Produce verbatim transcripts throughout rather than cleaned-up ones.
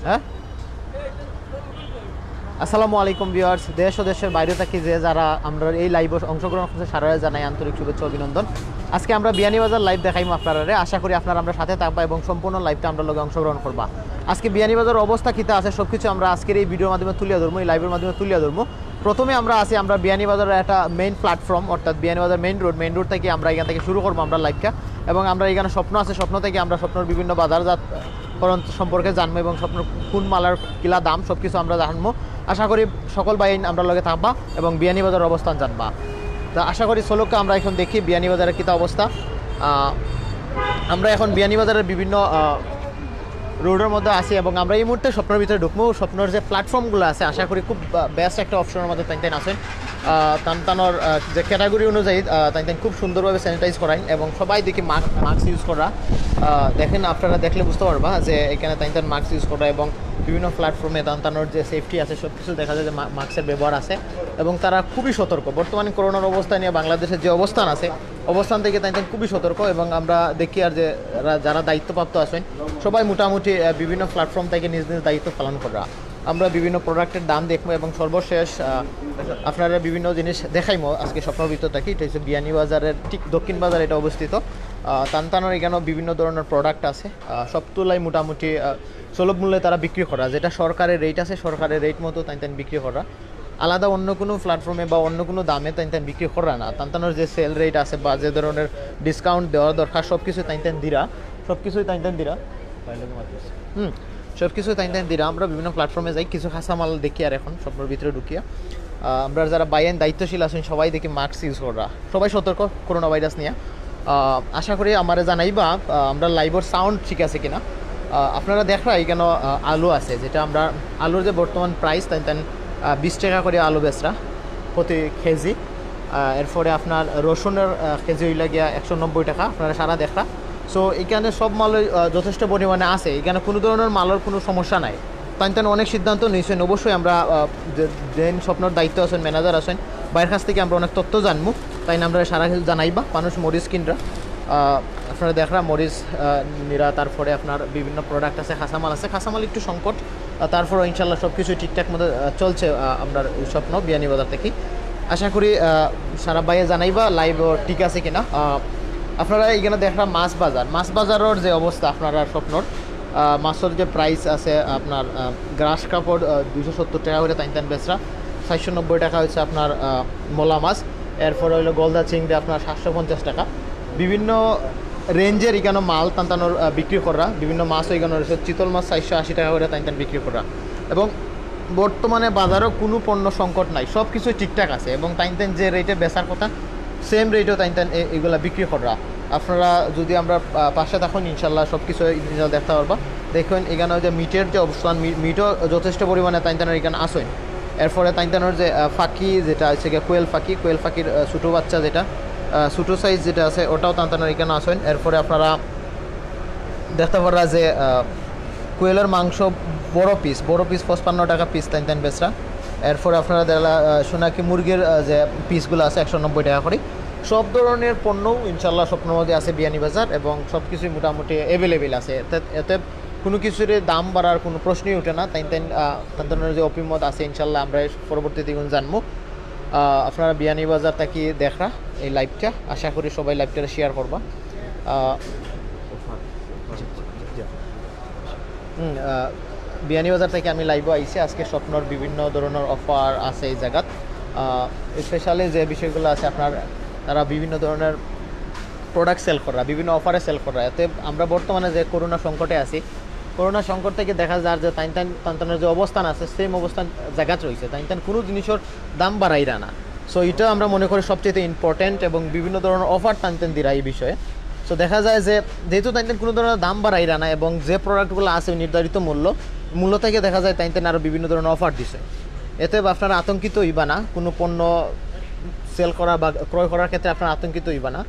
হ্যাঁ। আসসালামু আলাইকুম ভিউয়ার্স, দেশ ও দেশের বাইরে থাকি যে যারা আমরা এই লাইভে অংশগ্রহণ করছে, সারারে জানাই আন্তরিক শুভেচ্ছা, অভিনন্দন। আজকে আমরা বিয়ানীবাজার লাইভ দেখাইমু আপনারারে। আশা করি আপনারা আমরা সাথে থাকবা এবং সম্পূর্ণ লাইভটা আমরা লগে অংশগ্রহণ করবা। আজকে বিয়ানীবাজার অবস্থা কিতা আছে, সবকিছু আমরা আজকের এই ভিডিওর মাধ্যমে তুলিয়া ধরমু, এই লাইভের মাধ্যমে তুলিয়া ধরমু। প্রথমে আমরা আছি আমরা বিয়ানীবাজারের একটা মেইন প্ল্যাটফর্ম, অর্থাৎ Beanibazar main road. Main road থেকে আমরা এখান থেকে শুরু করবো আমরা লাইভটা, এবং আমরা এখানে স্বপ্ন আছে, স্বপ্ন থেকে আমরা স্বপ্নর বিভিন্ন বাজারজাত করণ সম্পর্কে জানবো এবং স্বপ্নর কোন মালার কিলা দাম, সব কিছু আমরা জানবো। আশা করি সকল ভাই আমরা লগে থাকবা এবং বিয়ানীবাজার অবস্থান জানবা। তা আশা করি চলুক্কা আমরা এখন দেখি বিয়ানীবাজারের কিতা অবস্থা। আহ, আমরা এখন বিয়ানীবাজারের বিভিন্ন আহ, রোডের মধ্যে আছি এবং আমরা এই মুহূর্তে স্বপ্নর ভিতরে ঢুকবো। স্বপ্নর যে প্ল্যাটফর্মগুলো আছে, আশা করি খুব বেস্ট একটা অপশনের মধ্যে তাইন তাইন আছেন। আহ, তান তানোর আহ, যে ক্যাটাগরি অনুযায়ী আহ, তাইন তাইন খুব সুন্দরভাবে স্যানিটাইজ করাইন এবং সবাই দেখি মাস্ক মাস্ক ইউজ করা। আহ, দেখেন, আপনারা দেখলে বুঝতে পারবা যে এখানে তাইন তাইন মাস্ক ইউজ করা এবং বিভিন্ন প্ল্যাটফর্মে তান তানোর যে সেফটি আছে, সব কিছু দেখা যায় যে মাস্কের ব্যবহার আছে এবং তারা খুবই সতর্ক। বর্তমানে করোনার অবস্থা নিয়ে বাংলাদেশের যে অবস্থান আছে, অবস্থান থেকে তাইন তাইন খুবই সতর্ক এবং আমরা দেখি আর যে যারা দায়িত্বপ্রাপ্ত আছেন, সবাই মোটামুটি আহ, বিভিন্ন প্ল্যাটফর্ম থেকে নিজ নিজ দায়িত্ব পালন করা। আমরা বিভিন্ন প্রোডাক্টের দাম দেখবো এবং সর্বশেষ আহ, আপনারা বিভিন্ন জিনিস দেখাইমু। আজকে স্বপ্নর ভিতর থাকি, এটা হচ্ছে বিয়ানীবাজারের ঠিক দক্ষিণ বাজার, এটা অবস্থিত। আহ, তান তানোর এখানেও বিভিন্ন ধরনের প্রোডাক্ট আছে। আহ, সব তুলাই মোটামুটি আহ, সুলভ মূল্যে তারা বিক্রি করা, যেটা সরকারের রেট আছে, সরকারের রেট মতো তাইন তাইন বিক্রি করা। আলাদা অন্য কোনো প্ল্যাটফর্মে বা অন্য কোনো দামে তাইন তাইন বিক্রি করা না। তান তানোর যে সেল রেট আছে বা যে ধরনের ডিসকাউন্ট দেওয়া দরকার, সব কিছু তাইন তাইন দিরা, সব কিছুই তাইন তাইন দিরা। হুম, সব কিছু তাইন তাইন দিরা। আমরা বিভিন্ন প্ল্যাটফর্মে যাই, কিছু কাঁচামাল দেখি আর এখন স্বপ্নর ভিতরে ঢুকিয়া। আহ, আমরা যারা বাইয়ান দায়িত্বশীল আছেন, সবাই দেখি মাস্ক ইউজ করা, সবাই সতর্ক করোনা ভাইরাস নিয়ে। আহ, আশা করি আমারে জানাইবা আহ, আমরা লাইভর সাউন্ড ঠিক আছে কিনা। আহ, আপনারা দেখরা এখানে আহ, আলু আছে, যেটা আমরা আলুর যে বর্তমান প্রাইস, তাইন তাইন আহ, বিশ টাকা করে আলু বেচরা প্রতি কেজি। আহ, এরপরে আপনার রসুনের আহ, কেজি হইলা গিয়া একশো নব্বই টাকা। আপনারা সারা দেখরা। সো এখানে সব মালই আহ, যথেষ্ট পরিমাণে আছে, এখানে কোনো ধরনের মালর কোনো সমস্যা নাই। তাইন তাইন অনেক সিদ্ধান্ত নিয়েছেন। অবশ্যই আমরা আহ, যে যেন স্বপ্নর দায়িত্ব আছেন, ম্যানেজার আছেন, বাইরের কাছ থেকে আমরা অনেক তথ্য জানবো। তাইন আমরা সারা কিছু জানাইবা, মানুষ মরিচ কিনরা। আহ, আপনারা দেখরা মরিচ আহ, নিরা, তারপরে আপনার বিভিন্ন প্রোডাক্ট আছে, কাঁচামাল আছে, কাঁচামাল একটু সংকট। আহ, তারপরেও ইনশাল্লাহ সব কিছু ঠিকঠাক মতো আহ, চলছে। আহ, আমরা স্বপ্ন বিয়ানীবাজার থেকে আশা করি আহ, সারা ভাইয়ে জানাইবা লাইভ ঠিক আছে কিনা। আহ, আপনারা এখানে দেখরা মাছ বাজার, মাছ বাজারের যে অবস্থা আপনারা স্বপ্নর আহ, মাছের যে প্রাইস আছে আপনার আহ, গ্রাস কাপড় দুইশো সত্তর টাকা করে তাইন তাইন বেচরা, চারশো নব্বই টাকা হচ্ছে আপনার আহ, মোলা মাছ। এরপরে হইলো গলদা চিংড়ি আপনার সাতশো পঞ্চাশ টাকা। বিভিন্ন রেঞ্জের এখানে মাল তান তানোর আহ, বিক্রি করা, বিভিন্ন মাছও এখানে রয়েছে। চিতল মাছ চারশো আশি টাকা করে তাইন তান বিক্রি করা। এবং বর্তমানে বাজারও কোনো পণ্য সংকট নাই, সব কিছুই ঠিকঠাক আছে এবং তাইন তাইন যে রেটে বেচার কথা, সেম রেটও তাইন তাইন এ- এগুলা বিক্রি করা। আপনারা যদি আমরা আহ, পাশে থাকুন, ইনশাল্লাহ সব কিছু ইনশাল্লাহ দেখতে পারবা। দেখুন এখানে ওই যে মিটের যে অবস্থান, মি- মিটও যথেষ্ট পরিমাণে তাইন তানোর এখানে আসেন। এরপরে তাইন তানোর যে আহ, ফাকি, যেটা হচ্ছে গিয়ে কোয়েল ফাকি, কোয়েল ফাকির আহ, ছোটো বাচ্চা যেটা, আহ, ছোটো সাইজ যেটা আছে, ওটাও তান তানোর এখানে আসেন। এরপরে আপনারা দেখতে পাররা যে আহ, কোয়েলের মাংস বড় পিস, বড় পিস পঁচপান্ন টাকা পিস তাইন তাইন বেচরা। এরপরে আপনারা দেখলা আহ, সোনাকি মুরগির আহ, যে পিসগুলো আছে একশো নব্বই টাকা করে। সব ধরনের পণ্যও ইনশাল্লাহ স্বপ্নর মধ্যে আছে বিয়ানীবাজার এবং সব কিছুই মোটামুটি অ্যাভেলেবেল আছে। এতে এতে কোনো কিছুর দাম বাড়ার কোনো প্রশ্নই ওঠে না। তাইন তাইন আহ, তান তানোর যে অপিমত আছে ইনশাল্লাহ আমরা পরবর্তী দিন জানবো। আহ, আপনারা বিয়ানীবাজার থাকি দেখরা এই লাইভটা, আশা করি সবাই লাইভটা শেয়ার করবা। আহ, হুম, আহ, বিয়ানীবাজার থেকে আমি লাইভও আইছি। আজকে স্বপ্নর বিভিন্ন ধরনের অফার আছে এই জায়গাত। স্পেশালি যে বিষয়গুলো আছে আপনার, তারা বিভিন্ন ধরনের প্রোডাক্ট সেল করা, বিভিন্ন অফারে সেল করা। এতে আমরা বর্তমানে যে করোনা সংকটে আছি, করোনা সংকট থেকে দেখা যার যে তাইন তান তান তানোর যে অবস্থান আছে, সেম অবস্থান জায়গাত রয়েছে। তাইন তান কোনো জিনিসের দাম বাড়াইরা না। সো এটা আমরা মনে করি সবচেয়ে ইম্পর্টেন্ট এবং বিভিন্ন ধরনের অফার তাইন তান দিরা এই বিষয়ে। সো দেখা যায় যে যেহেতু তাইন তান কোনো ধরনের দাম বাড়াইরা না এবং যে প্রোডাক্টগুলো আছে নির্ধারিত মূল্য, মূল্য থেকে দেখা যায় তাইন তান আরও বিভিন্ন ধরনের অফার দিছে। এতে আপনারা আতঙ্কিত হইবা না, কোনো পণ্য সেল করা বা ক্রয় করার ক্ষেত্রে আপনারা আতঙ্কিত হইবা না।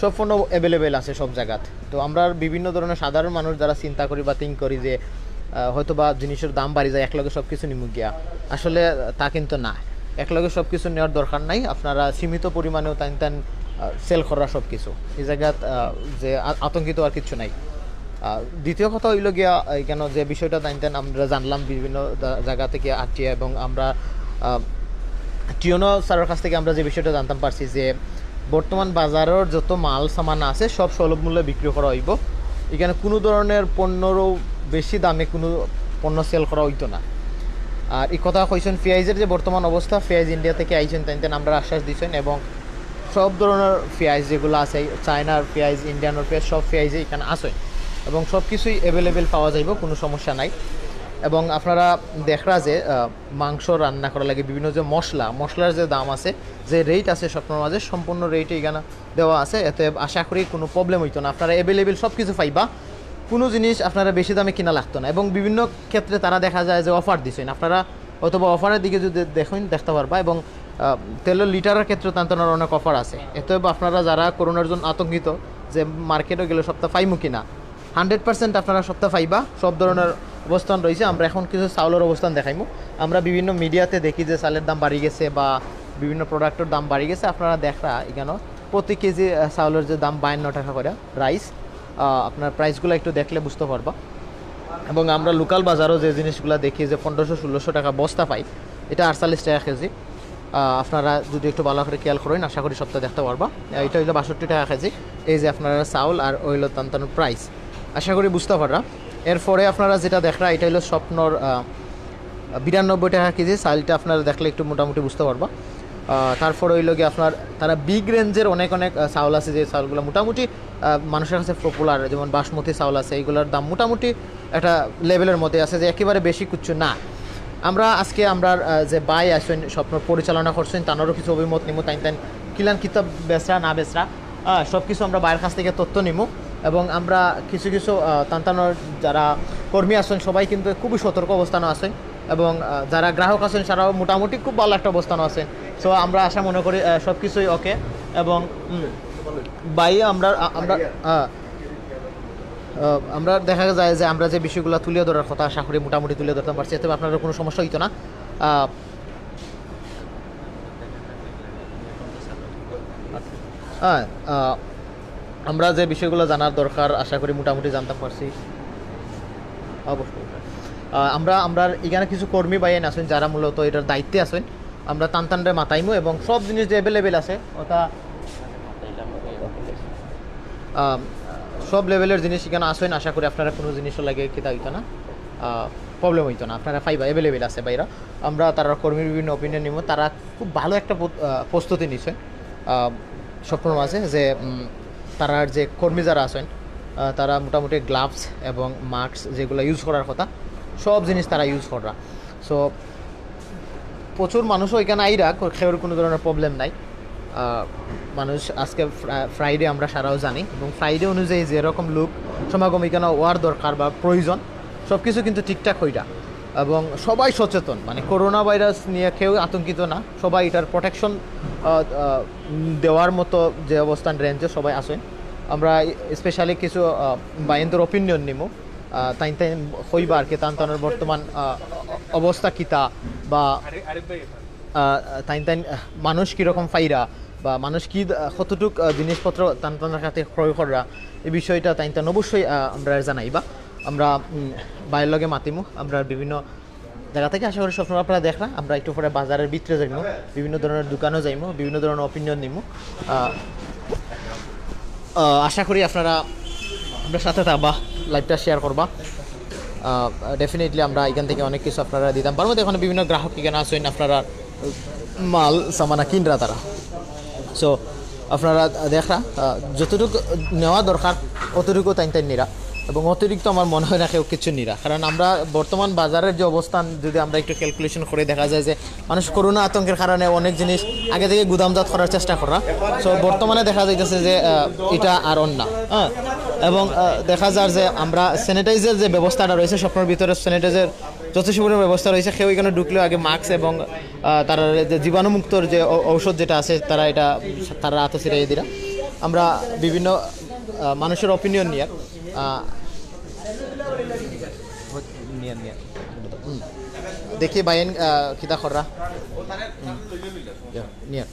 সব পণ্য অ্যাভেলেবেল আছে সব জায়গাত। তো আমরা বিভিন্ন ধরনের সাধারণ মানুষ যারা চিন্তা করি বা থিঙ্ক করি যে আহ, হয়তো বা জিনিসের দাম বাড়ি যায়, একলগে সব কিছু নিমু গিয়া, আসলে তা কিন্তু না। একলগে সব কিছু নেওয়ার দরকার নাই। আপনারা সীমিত পরিমাণেও তাইন তান সেল করা সব কিছু, এই জায়গাত আহ, যে আ- আতঙ্কিত আর কিছু নাই। আহ, দ্বিতীয় কথা হইল গিয়া, এখানে যে বিষয়টা জানতেন, আমরা জানলাম বিভিন্ন জা-, জায়গা থেকে আটিয়া, এবং আমরা, আহ, টিওনো স্যারের কাছ থেকে আমরা যে বিষয়টা জানতাম পারছি যে বর্তমান বাজারের যত মাল সামান আছে, সব সুলভ মূল্যে বিক্রি করা হইব। এখানে কোনো ধরনের পণ্যরও বেশি দামে কোনো পণ্য সেল করা হইতো না। আর এই কথা কইছেন, পেঁয়াজের যে বর্তমান অবস্থা, পেঁয়াজ ইন্ডিয়া থেকে আইছেন, তাইন তাইন আমরা আশ্বাস দিছেন, এবং সব ধরনের পেঁয়াজ যেগুলো আছে, চায়নার পেঁয়াজ, ইন্ডিয়ানর পেঁয়াজ, সব পেঁয়াজই এখানে আছে, এবং সব কিছুই অ্যাভেলেবেল পাওয়া যাইব, কোনো সমস্যা নাই। এবং আপনারা দেখরা যে, আহ, মাংস রান্না করা লাগে বিভিন্ন যে মশলা, মশলার যে দাম আছে, যে রেট আছে স্বপ্নর মাঝে, সম্পূর্ণ রেটে এখানে দেওয়া আছে। এতে আশা করি কোনো প্রবলেম হইতো না, আপনারা অ্যাভেলেবেল সব কিছু পাইবা, কোনো জিনিস আপনারা বেশি দামে কিনা লাগতো না। এবং বিভিন্ন ক্ষেত্রে তারা দেখা যায় যে অফার দিছেন, আপনারা অথবা অফারের দিকে যদি দেখেন, দেখতে পারবা। এবং, আহ, তেলের লিটারের ক্ষেত্রে তান তানোর অনেক অফার আছে। এতে আপনারা যারা করোনার জন্য আতঙ্কিত যে মার্কেটে গেলে সবটা পাইমু কিনা, হান্ড্রেড পার্সেন্ট আপনারা সবটা পাইবা। সব ধরনের অবস্থান রয়েছে। আমরা এখন কিছু চাউলের অবস্থান দেখাইমু। আমরা বিভিন্ন মিডিয়াতে দেখি যে চালের দাম বাড়ি গেছে বা বিভিন্ন প্রোডাক্টের দাম বাড়ি গেছে। আপনারা দেখরা এখানে প্রতি কেজি, আহ, চাউলের যে দাম বায়ান্ন টাকা করে রাইস, আহ, আপনার প্রাইসগুলো একটু দেখলে বুঝতে পারবা। এবং আমরা লোকাল বাজারও যে জিনিসগুলো দেখি যে পনেরোশো ষোলোশো টাকা বস্তা পাই, এটা আটচল্লিশ টাকা কেজি। আহ, আপনারা যদি একটু ভালো করে খেয়াল করেন, আশা করি সবটা দেখতে পারবা। আহ, এটা হইলো বাষট্টি টাকা কেজি। এই যে আপনারা চাউল আর হইলো তান তান প্রাইস, আশা করি বুঝতে পাররা। এরপরে আপনারা যেটা দেখরা, এটা হইলো স্বপ্নর, আহ, বিরানব্বই টাকা কেজি। চালটা আপনারা দেখলে একটু মোটামুটি বুঝতে পারবা। আহ, তারপরে হইলো গিয়ে আপনার তারা বিগ রেঞ্জের অনেক অনেক, আহ, চাউল আছে, যে চাউলগুলো মোটামুটি, আহ, মানুষের কাছে পপুলার, যেমন বাসমতি চাউল আছে, এইগুলোর দাম মোটামুটি একটা লেভেলের মধ্যে আছে, যে একেবারে বেশি কিছু না। আমরা আজকে আমরা, আহ, যে ভাই আছেন, স্বপ্ন পরিচালনা করছেন, তানোরও কিছু অভিমত নিমু, তাইন তাইন কিলান কিতা বেচরা না বেচরা, আহ, সব কিছু আমরা ভাইয়ের কাছ থেকে তথ্য নিমু। এবং আমরা কিছু কিছু, আহ, তান তানোর যারা কর্মী আছেন, সবাই কিন্তু খুবই সতর্ক অবস্থানে আছেন, এবং, আহ, যারা গ্রাহক আছেন, তারাও মোটামুটি খুব ভালো একটা অবস্থানে আছেন। সো আমরা আশা মনে করি, আহ, সব কিছুই ওকে। এবং, উম, ভাই, আমরা, আ-, আমরা, আহ, আহ, আমরা দেখা যায় যে আমরা যে বিষয়গুলো তুলে ধরার কথা, আশা করি মোটামুটি তুলে ধরতে পারছি, এতে আপনারও কোনো সমস্যা হইতো না। আহ, হ্যাঁ, আহ, আমরা যে বিষয়গুলো জানার দরকার, আশা করি মোটামুটি জানতে পারছি। অবশ্যই। আহ, আমরা, আমরা এখানে কিছু কর্মী ভাইয়াইন আছেন, যারা মূলত এটার দায়িত্বে আছেন। আমরা তান তানরে মাতাইমু এবং সব জিনিস যে অ্যাভেলেবেল আছে, ওটা, আহ, সব লেভেলের জিনিস এখানে আছেন। আশা করি আপনারা কোনো জিনিসও লাগে কিতা হইতো না, প্রবলেম হইতো না, আপনারা পাইবা, অ্যাভেলেবেল আছে ভাইরা। আমরা তারার কর্মীর বিভিন্ন ওপিনিয়ন নিমু। তারা খুব ভালো একটা প্র-, আহ, প্রস্তুতি নিছে, আহ, স্বপ্নর মাঝে যে, উম, তারার যে কর্মী যারা আছেন, আহ, তারা মোটামুটি গ্লাভস এবং মাস্ক যেগুলো ইউজ করার কথা, সব জিনিস তারা ইউজ করা। সো প্রচুর মানুষও এখানে আইরা, কেউর কোনো ধরনের প্রবলেম নাই। আহ, মানুষ আজকে ফ্রা-, ফ্রাইডে আমরা সারাও জানি, এবং ফ্রাইডে অনুযায়ী যেরকম লোক সমাগম এখানে হওয়ার দরকার বা প্রয়োজন, সব কিছু কিন্তু ঠিকঠাক হইরা। এবং সবাই সচেতন, মানে করোনা ভাইরাস নিয়ে কেউ আতঙ্কিত না, সবাই এটার প্রোটেকশন দেওয়ার মতো যে অবস্থান রেঞ্জে সবাই আছেন। আমরা স্পেশালি কিছু, আহ, ভাইয়াইন্তর ওপিনিয়ন নিমু। আহ, তাইন তাইন কইবা আর কি, তান তানোর বর্তমান, আহ, অবস্থা কিতা বা, আহ, তাইন তাইন, আহ, মানুষ কীরকম পাইরা বা মানুষ কি, আহ, কতটুক, আহ, জিনিসপত্র তান তানোর কাছে ক্রয় কররা, এই বিষয়টা তাইন তান অবশ্যই, আহ, আমরা জানাইবা। আমরা, উম, ভাইর লগে মাতিমু, আমরা বিভিন্ন জায়গা থেকে আশা করি সবসময় আপনারা দেখরা। আমরা একটু পরে বাজারের ভিতরে যাইমু, বিভিন্ন ধরনের দোকানও যাইমু, বিভিন্ন ধরনের ওপিনিয়ন নিমু। আহ, আহ, আশা করি আপনারা আমরা সাথে থাকবা, লাইভটা শেয়ার করবা। ডেফিনেটলি আমরা এখান থেকে অনেক কিছু আপনারা দিতাম পারবো। তো এখন বিভিন্ন গ্রাহক এখানে আছেন, আপনারা মাল সামানা কিনরা তারা। সো আপনারা দেখরা, আহ, যতটুকু নেওয়া দরকার অতটুকু তাইন তাইন নিরা, এবং অতিরিক্ত আমার মনে হয় না কেউ কিছু নিরা। কারণ আমরা বর্তমান বাজারের যে অবস্থান যদি আমরা একটু ক্যালকুলেশন করে দেখা যায় যে মানুষ করোনা আতঙ্কের কারণে অনেক জিনিস আগে থেকে গুদামজাত করার চেষ্টা করা। সো বর্তমানে দেখা যাইতেছে যে, আহ, এটা আর অন্য, হ্যাঁ, এবং, আহ, দেখা যার যে আমরা স্যানিটাইজার যে ব্যবস্থাটা রয়েছে, স্বপ্নর ভিতরে স্যানিটাইজার যথেষ্ট পরিমাণ ব্যবস্থা রয়েছে। কেউ এখানে ঢুকলেও আগে মাস্ক এবং, আহ, তারা যে জীবাণুমুক্তর যে ঔ-, ঔষধ যেটা আছে, তারা এটা তারা হাতে ছিটাই দিরা। আমরা বিভিন্ন, আহ, মানুষের ওপিনিয়ন নিয়ে, আহ, নিয়ে, নিয়ে, হুম। দেখি ভাইয়াইন, আহ, কিতা কররা। হুম। নিয়ে।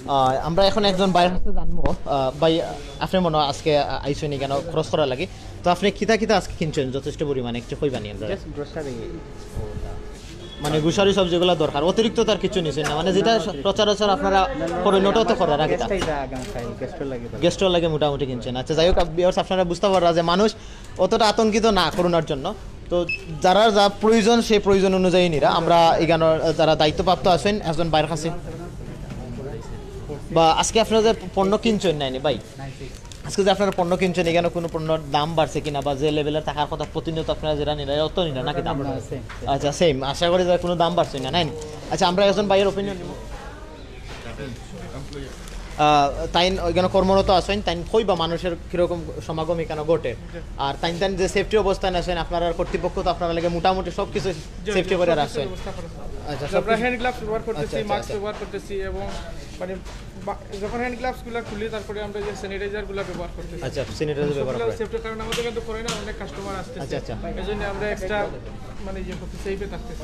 আহ, আমরা এখন একজন ভাইর কাছে জানবো। আহ, ভাই, আপনে মনো অয় আজকে, আহ, আইছইন ইখানো খরচ করার লাগি, তো আপনে কিতা কিতা আজকে কিনছইন যথেষ্ট পরিমাণে একটু কইবা নি আমরা? Just grocery. মানে গ্রোসারি সব যেগুলা দরকার, অতিরিক্ত তার কিছু নিছইন না, মানে যেটা সচরাচর আপনারা করইন ওটাও তো করা রাখি। Guest আইবা আগাম খাই, guest-র লাগি বা- গেস্টর লাগি মোটামুটি কিনছইন। আচ্ছা, যাই হোক, ভিউয়ার্স, আপনারা বুঝতা পাররা যে মানুষ অতটা আতঙ্কিত না করোনার জন্য, তো যারার যা প্রয়োজন সেই প্রয়োজন অনুযায়ী নিরা। আমরা ইখানো যারা দায়িত্বপ্রাপ্ত আছইন একজন ভাইর কাছে, বা আজকে আপনারা যে পণ্য কিনছইন নায়নি ভাই, আজকে যে আপনারা পণ্য কিনছইন, ইখানো কুনু পণ্যর দাম বাড়ছে কিনা, বা যে লেভেলে থাকার কথা প্রতিনিয়ত আপনারা যেটা নিরা, অত নিরা নাকি দাম? না, same, same। আচ্ছা, সেম। আশা করি যে কুনু দাম বাড়ছে না, নায়নি? আচ্ছা, আমরা একজন ভাইর ওপিনিয়ন নিমু। আহ, তাইন ইখানো কর্মরত আছইন, তাইন কইবা মানুষের কিরকম সমাগম ইখানো ঘটে, আর তাইন তাইন যে সেফটি অবস্থান আছইন, আপনারার কর্তৃপক্ষ তো আপনারার লাগি মোটামুটি সব কিছু সেফটি করি রাখছইন। ব্যবস্থা করা আছে। আচ্ছা, আমরা সবকিছু- হ্যান্ড গ্লাভস ব্যবহার করতেছি, আচ্ছা, আচ্ছা, মাস্ক আচ্ছা। ব্যবহার করতেছি এবং মানে বা- যখন হ্যান্ড গ্লাভস গুলা খুলি, তারপরে আমরা যে স্যানিটাইজার গুলা ব্যবহার করতেছি। আচ্ছা, স্যানিটাইজার ব্যবহার সবগুলা করে। সেফটির কারণে আমাদের কিন্তু করোনা অনেক কাস্টমার আসতেছে। আচ্ছা, আচ্ছা। এই জন্য আমরা এক্সট্রা মানে ইয়ে করতেছি, সেফে থাকতেছি।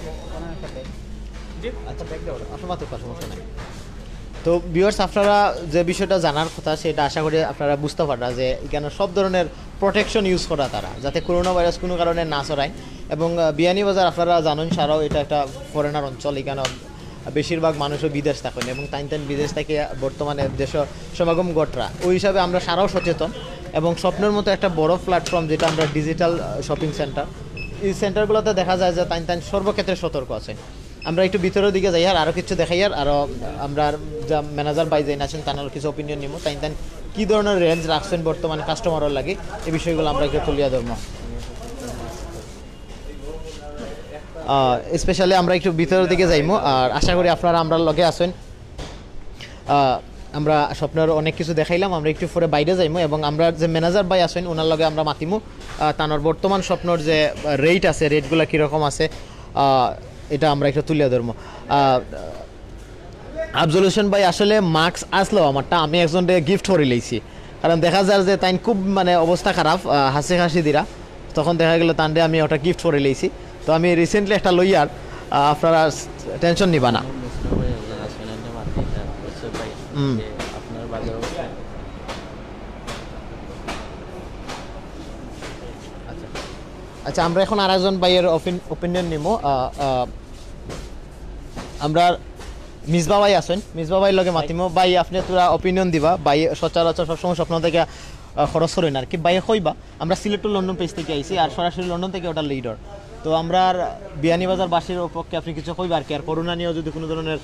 জি। আচ্ছা, ব্যাগ দাও, আপনার মাথার পাশে সমস্যা নাই। তো ভিউয়ার্স, আপনারা যে বিষয়টা জানার কথা সেটা আশা করি আপনারা বুঝতা পাররা যে ইখানো সব ধরনের প্রোটেকশন ইউজ করা তারা, যাতে করোনা ভাইরাস কুনু কারণে না ছড়ায়। এবং আহ, বিয়ানীবাজার আপনারা জানইন, সারাও এটা একটা ফরেনার অঞ্চল, ইখানো বেশিরভাগ মানুষও বিদেশ থাকইন এবং তাইন তাইন বিদেশ থাকি বর্তমানে দেশো সমাগম ঘটরা। ওই হিসাবে আমরা সারাও সচেতন এবং স্বপ্নর মতো একটা বড় প্ল্যাটফর্ম, যেটা আমরা ডিজিটাল শপিং সেন্টার, এই সেন্টারগুলোতে দেখা যায় যে তাইন তাইন সর্বক্ষেত্রে সতর্ক আছইন। আমরা একটু ভিতরের দিকে যাইয়ার, আরও কিছু দেখাইয়ার, আরও আমরা যা ম্যানেজার ভাই যেইন আছইন, তান কিছু ওপিনিয়ন নিমু। তাইন তাইন কি ধরনের রেঞ্জ রাখছইন বর্তমানে কাস্টমারর লাগি, এই বিষয়গুলো আমরা একটু তুলিয়া ধরমু। স্পেশালি আমরা একটু ভিতরের দিকে যাইমু, আর আশা করি আপনারা আমরার লগে আছইন। আহ, আমরা স্বপ্নর অনেক কিছু দেখাইলাম, আমরা একটু পরে বাইরে যাইমু এবং আমরা যে ম্যানেজার ভাই আছইন ওনার লগে আমরা মাতিমু, আহ, তানর বর্তমান স্বপ্নর যে রেট আছে, রেটগুলা কিরকম আছে, আহ, এটা আমরা একটু তুলিয়া ধরমু। আহ, আফজল হোসেন ভাই, আসলে মাস্ক আসলো আমারটা, আমি একজনরে গিফট করি লইছি, কারণ দেখা যার যে তাইন খুব মানে অবস্থা খারাপ, আহ, হাসি খাসি দিরা, তখন দেখা গেল তানরে আমি ওটা গিফট করি লইছি। তো আমি রিসেন্টলি একটা লইয়ার, আহ, আপনারা টেনশন নিবা না। হুম। আচ্ছা, আমরা এখন আর একজন ভাইয়ের ওপিনিয়ন নিমু। আহ, আহ, আমরা মিসবা ভাই আছইন, মিসবা ভাইর লগে মাতিমু। ভাই, আপনে থুড়া ওপিনিয়ন দিবা। ভাই সচরাচর সবসময় স্বপ্ন দেখি, আহ, খরচ করইন আর কি। ভাই কইবা, আমরা সিলেট টু লন্ডন পেজ থাকি আইছি, আর সরাসরি লন্ডন থাকি ওটা লিডার। তো আমরার বিয়ানীবাজারবাসীর পক্ষে আপনে কিছু কইবা আর কি, আর করোনা নিয়েও যদি কুনু ধরনের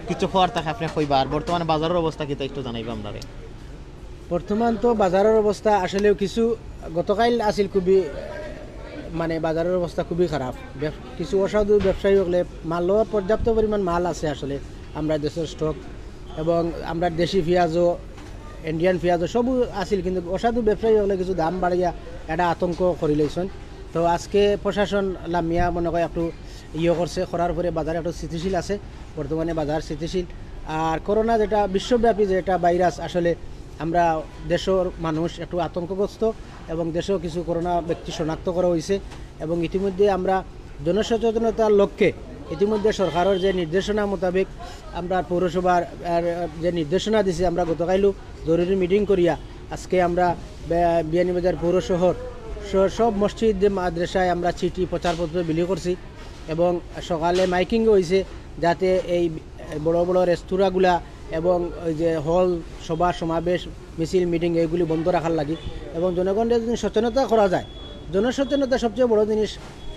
কিছু কওয়ার থাকে আপনে কইবা, আর বর্তমানে বাজারর অবস্থা কিতা একটু জানাইবা আমরারে। বর্তমান তো বাজারর অবস্থা আসলেও কিছু, গতকাইল আছিল খুবই, মানে বাজারর অবস্থা খুবই খারাপ। ব্যব-, কিছু অসাধু ব্যবসায়ী অকলে মালও পর্যাপ্ত পরিমাণ মাল আছে আসলে আমরার দেশর স্টক, এবং আমরার দেশি পিয়াজও, ইন্ডিয়ান পিয়াজও সবউ আছিল, কিন্তু অসাধু ব্যবসায়ী অকলে কিছু দাম বাড়াইয়া একটা আতঙ্ক করি লইছইন। তো আজকে প্রশাসন লামিয়া মনে কয় একটু ইয়ে করছে, করার পরে বাজার একটু স্থিতিশীল আছে, বর্তমানে বাজার স্থিতিশীল। আর করোনা যেটা বিশ্বব্যাপী যেটা ভাইরাস, আসলে আমরা দেশর মানুষ একটু আতঙ্কগ্রস্ত এবং দেশেও কিছু করোনা ব্যক্তি শনাক্ত করা হয়েছে এবং ইতিমধ্যে আমরা জনসচেতনতার লক্ষ্যে ইতিমধ্যে সরকারের যে নির্দেশনা মোতাবেক আমরা পৌরসভার, আর, যে নির্দেশনা দিছে, আমরা গতকাইলও জরুরি মিটিং করিয়া আজকে আমরা বে-, বিয়ানীবাজার পৌর শহর স-, সব মসজিদ মাদ্রাসায় আমরা চিঠি প্রচারপত্র বিলি করছি এবং সকালে মাইকিংও হয়েছে, যাতে এই বড় বড় রেস্তোরাঁগুলা এবং ওই যে হল, সভা সমাবেশ, মিছিল মিটিং এইগুলি বন্ধ রাখার লাগি এবং জনগণকে যদি সচেতনতা করা যায়, জনসচেতনতা সবচেয়ে বড় জিনিস।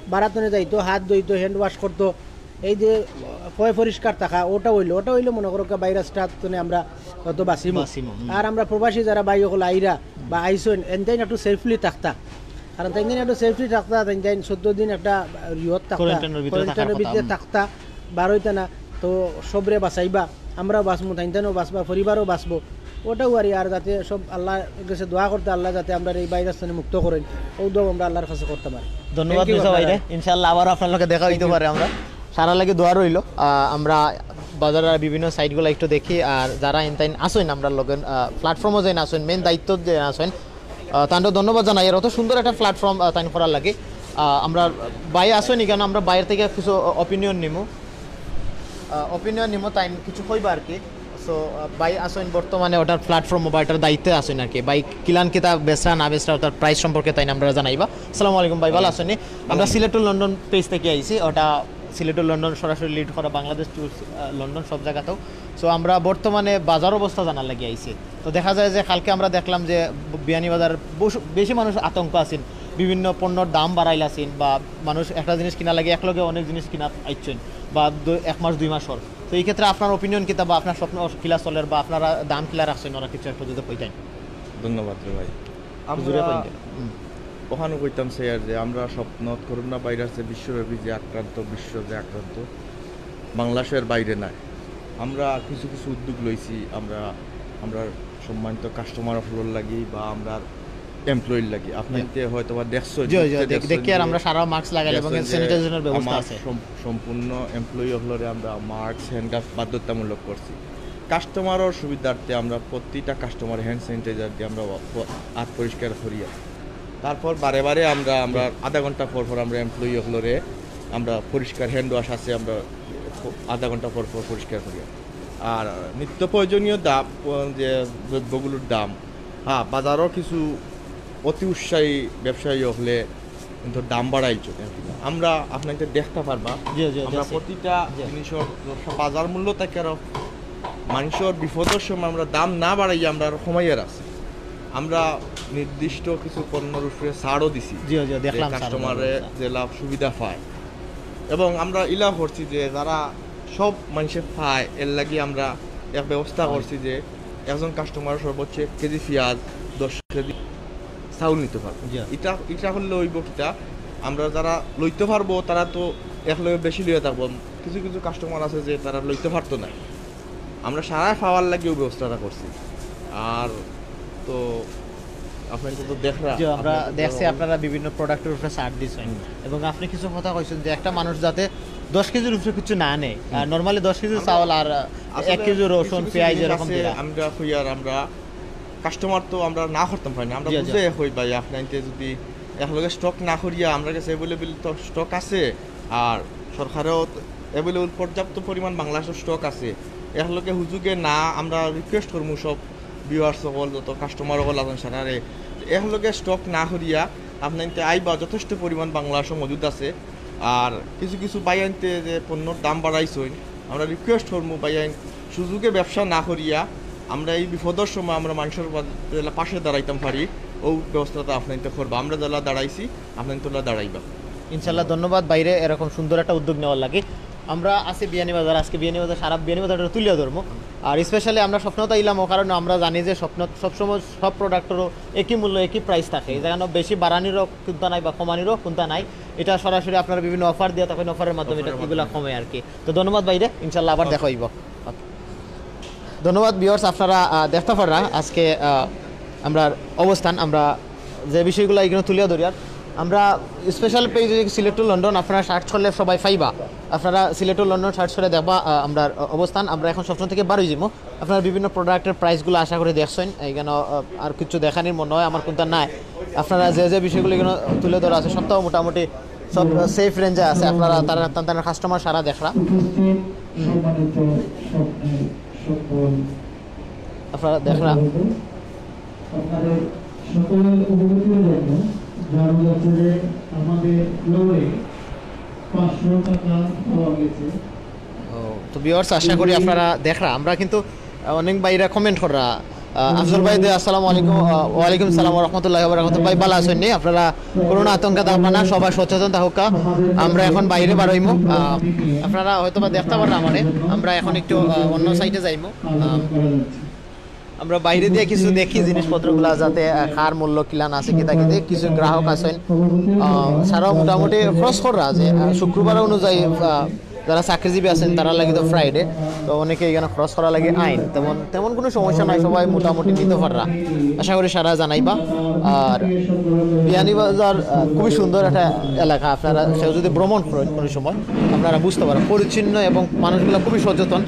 বারাতনে যাইতো, হাত ধইতো, হ্যান্ড ওয়াশ করতো, এই যে পয় পরিষ্কার থাকা, ওটা হইলো, ওটা হইলো মনে করো ভাইরাসটা তো আমরা হয়তো বাঁচিমু। বাঁচিমু, হুম। আর আমরা প্রবাসী যারা ভাই অকল আইরা বা আইছইন, এনতেইন একটু সেফলি থাকতা, কারণ তাইন একটু সেফলি থাকতা, তাইন তাইন চোদ্দ দিন একটা ইয়ত থাকতা, কোয়ারেন্টাইনর ভিতরে থাকার কোয়ারেন্টাইনর কথা, ভিতরে হুম। থাকতা, বারইতা না। তো সবরে বাঁচাইবা, আমরা বাঁচমু, তাইন তাইনও বাঁচবা, পরিবারও বাঁচবো। ওটাও আর, আর যাতে সব আল্লাহর কাছে দোয়া করতে, আল্লাহ যাতে আমরা এই ভাইরাস থেকে মুক্ত করেন, ও দোয়া আমরা আল্লাহর কাছে করতে পারি। ধন্যবাদ Thank you, মিসবা ভাইরে। আপনারা। ইনশাআল্লাহ আবার আপনার লগে দেখা হইতে পারে। আমরা সারা লাগি দোয়া রইল। আহ, আমরা বাজারের বিভিন্ন সাইটগুলো একটু দেখি, আর যারা এনতাইন আছইন আমরার লগে, আহ, প্ল্যাটফর্মও যেন আছইন, মেইন দায়িত্ব যেন আছইন, আহ, তানরে ধন্যবাদ জানাই। আর অত সুন্দর একটা প্ল্যাটফর্ম, আহ, তাইন করার লাগি। আহ, আমরা ভাই আছইন ইখানো, আমরা বাইরে থেকে কিছু ওপিনিয়ন নিমু, ওপিনিয়ন নিমু, তাইন কিছু কইবা আর কি। তো ভাই আছইন বর্তমানে ওটার প্ল্যাটফর্ম বা এটার দায়িত্বে আছইন আর কি। ভাই কিলান কিতা বেচরা না বেচরা, ওটার প্রাইস সম্পর্কে তাইন আমরারে জানাইবা। আসসালামু আলাইকুম ভাই, ভালা আছইন নি? আমরা সিলেট টু লন্ডন পেজ থাকি আইছি, ওটা সিলেট টু লন্ডন সরাসরি লিড করা বাংলাদেশ টু লন্ডন সব জাগাতেও। তো আমরা বর্তমানে বাজার অবস্থা জানার লাগি আইছি। তো দেখা যায় যে কালকে আমরা দেখলাম যে বিয়ানীবাজার বস-, বেশি মানুষ আতঙ্ক আছইন, বিভিন্ন পণ্যর দাম বাড়াইল আছইন বা মানুষ একটা জিনিস কিনা লাগি একলগে অনেক জিনিস কিনা আইছইন বা দু-, এক মাস দুই মাসর। তো এই ক্ষেত্রে আপনার ওপিনিয়ন কিতা বা আপনার স্বপ্ন কিলা চলের বা আপনারা দাম কিলা রাখছইন, ওরা কিছু একটু যদি কইতেন। ধন্যবাদ রে ভাই। জুড়ে আমরা কইতেন। হুম। ওখানে কইতাম স্যার যে আমরা স্বপ্ন করোনা ভাইরাসে বিশ্বব্যাপী যে আক্রান্ত, বিশ্ব যে আক্রান্ত, বাংলাদেশের বাইরে নাই। আমরা কিছু কিছু উদ্যোগ লইছি। আমরা আমরা সম্মানিত কাস্টমার অকলর লাগি বা আমরা এমপ্লয়ির লাগি। আপনাইতে হয়তো বা দেখছো, জি, জি, দেখতে দেখ-, দেখছো দেখি আর যে আমরা সারা মাস্ক লাগাইলে এবং দেখছেন যে স্যানিটাইজারের ব্যবস্থা আমার আছে। সম-, সম্পূর্ণ এমপ্লয়ি অকলরে আমরা মাস্ক, হ্যান্ড গ্লাভস বাধ্যতামূলক করছি। কাস্টমারর সুবিধার্থে আমরা প্রতিটা কাস্টমার হ্যান্ড স্যানিটাইজার দিয়ে আমরা ওয়া-, ওয়া-, হাত পরিষ্কার করিয়া। তারপর বারে বারে আমরা, আমরা আধা ঘন্টা পর পর আমরা এমপ্লয়ি অকলরে আমরা পরিষ্কার, হ্যান্ড ওয়াশ আছে, আমরা আধা ঘন্টা পর পর পরিষ্কার করিয়া। আর নিত্য প্রয়োজনীয় দাম, যে দ্রব্যগুলোর দাম, হ্যাঁ, বাজারও কিছু অতি উৎসাহী ব্যবসায়ী অকলে কিন্তু দাম বাড়াইছে। আমরা আপনাইতে দেখতা পারবা, জি, জি, আমরা দেখছি। প্রতিটা জি। জিনিসর বাজার মূল্য থাকি আরো মানুষর বিপদর সময় আমরা দাম না বাড়াইয়া আমরা আরো কমাইয়া রাখছি। আমরা নির্দিষ্ট কিছু পণ্যর উপরে ছাড়ও দিছি, জি, জি, দেখলাম, ছাড় কাস্টমারে দেওয়া হয়েছে। যে লাভ সুবিধা পায়। এবং আমরা ইলা করছি যে যারা সব মানুষে পায়, এর লাগি আমরা এক ব্যবস্থা করছি যে একজন কাস্টমার সর্বোচ্চ এক কেজি পেঁয়াজ, দশ কেজি চাউল নিতে পারবো। জি। এটা, এটা করলে অইব কিতা, আমরা যারা লইতে পারবো তারা তো একলগে বেশি লইয়া থাকবো। কিছু কিছু কাস্টমার আছে যে তারা লইতে পারতো না, আমরা সারা পাওয়ার লাগিও ব্যবস্থাটা করছি। আর তো আপনাইতে তো দেখরা, যে আমরা আপনাইতে তো দেখছি আপনারা বিভিন্ন প্রোডাক্টের উপরে ছাড় দিচ্ছেন এবং আপনি কিছু কথা কইছেন যে একটা মানুষ যাতে দশ কেজির উপরে কিছু না নেয়, আর নর্মালি দশ কেজি আমরা চাউল আর আসলে এক কেজি কিছু রসুন, কিছু পেঁয়াজ জিনিস এরকম আছে, দিলা। আমরা কই আর আমরা কাস্টমার তো আমরা না করতাম পারি না, আমরা জি, জি। বুঝে কই ভাই, আপনাইতে যদি একলগে স্টক না করিয়া, আমরা কাছে অ্যাভেলেবল তো স্টক আছে, আর সরকারেও অ্যাভেলেবল পর্যাপ্ত পরিমাণ বাংলাদেশের স্টক আছে, একলগে হুজুগে না, আমরা রিকোয়েস্ট করমু সব ভিউয়ার্স সকল, যত কাস্টমার সকল আছেন সারারে, একলগে স্টক না করিয়া আপনাইতে আইবা, যথেষ্ট পরিমাণ বাংলাদেশও মজুদ আছে। আর কিছু কিছু ভাইয়াইন্তে যে পণ্যর দাম বাড়াইছইন, আমরা রিকোয়েস্ট করমু ভাইয়াইন সুযোগে ব্যবসা না করিয়া আমরা এই বিপদর সময় আমরা মানুষর পা-, পাশে দাঁড়াইতাম পারি, ও ব্যবস্থাটা আপনাইতে করবা। আমরা যেলা দাঁড়াইছি, আপনাইতে ওলা দাঁড়াইবা। ইনশাল্লাহ, ধন্যবাদ ভাইরে এরকম সুন্দর একটা উদ্যোগ নেওয়ার লাগি। আমরা আছি বিয়ানীবাজার, আজকে বিয়ানীবাজার, সারা বিয়ানীবাজার তুলিয়া ধরমু। আর স্পেশালি আমরা স্বপ্নতা ইলাম, ও কারণে আমরা জানি যে স্বপ্ন সবসময় সব প্রোডাক্টেরও একই মূল্য, একই প্রাইস থাকে। এই জায়গায় বেশি বাড়ানিরও কুন্তা নাই বা কমানিরও কুন্তা নাই। এটা সরাসরি আপনারা বিভিন্ন অফার দিয়ে থাকেন, অফারের মাধ্যমে এটা, এগুলা কমে আর কি। তো ধন্যবাদ ভাইরে, ইনশাল্লাহ আবার দেখা হইব। ওকে। ধন্যবাদ ভিউয়ার্স, আপনারা আহ, দেখতা পাররা আজকে আহ, আমরার অবস্থান, আমরা যে বিষয়গুলো এখানো তুলিয়া ধরিয়ার। আমরা special page Sylhet to London আপনারা সার্চ করলে সবাই পাইবা। আপনারা সিলেট টু লন্ডন সার্চ করে দেখবা আহ, আমরার অবস্থান। আমরা এখন সবসময় থেকে বার হয়ে যাবো। আপনারা বিভিন্ন প্রোডাক্টের প্রাইসগুলো আশা করি দেখছেন। এখানে আহ, আর কিছু দেখানির মনে হয় আমার কুন্তা নাই। আপনারা যে যে বিষয়গুলো এখানে তুলে ধরা আছে সবটাও মোটামুটি সব সেফ রেঞ্জে আছে। আপনারা তারা তারা কাস্টমার সারা দেখরা। উপস্থিত সম্মানিত স্বপ্নের সম্বল আপনারা দেখরা। আপনাদের সকলের অবগতির জন্য জানা যাচ্ছে যে আমাদের ফ্লোরে পাঁচশো টাকা পাওয়া গেছে। ও, তো ভিউয়ার্স, আশা করি আপনারা দেখরা। আমরা কিন্তু আহ, অনেক ভাইরা কমেন্ট কররা। আহ, আফজল ভাই দে, আসসালামু আলাইকুম। আহ, ওয়ালাইকুম সালাম ওয়া রাহমাতুল্লাহি ওয়া বারাকাতুহু। ভাই ভালা আছেন নি? আপনারা করোনা আতঙ্কে থাকবা না, সবাই সচেতন থাকুকা। আমরা এখন বাইরে বার হইমু। আহ, আপনারা হয়তো বা দেখতা পাররা আমারে। আমরা এখন একটু আহ, অন্য সাইডে যাইমু। আহ, আমরা বাইরে দিয়ে কিছু দেখি জিনিসপত্রগুলা, যাতে আহ, কার মূল্য কিলান আছে, কিতা কিতে। কিছু গ্রাহক আছেন, আহ, সারা মোটামুটি খরচ কররা যে আহ, শুক্রবার অনুযায়ী আহ, যারা চাকরিজীবী আছেন তারা লাগি তো ফ্রাইডে, তো অনেকে এখানে খরচ করা লাগে আইন, তেমন তেমন কোনো সমস্যা নাই, সবাই মোটামুটি নিতে পাররা। আশা করি সারা জানাইবা। আর বিয়ানীবাজার আহ, খুবই সুন্দর একটা এলাকা, আপনারা কেউ যদি ভ্রমণ করেন কোনো সময় আপনারা বুঝতে পারেন পরিচ্ছন্ন এবং মানুষগুলো খুবই সচেতন,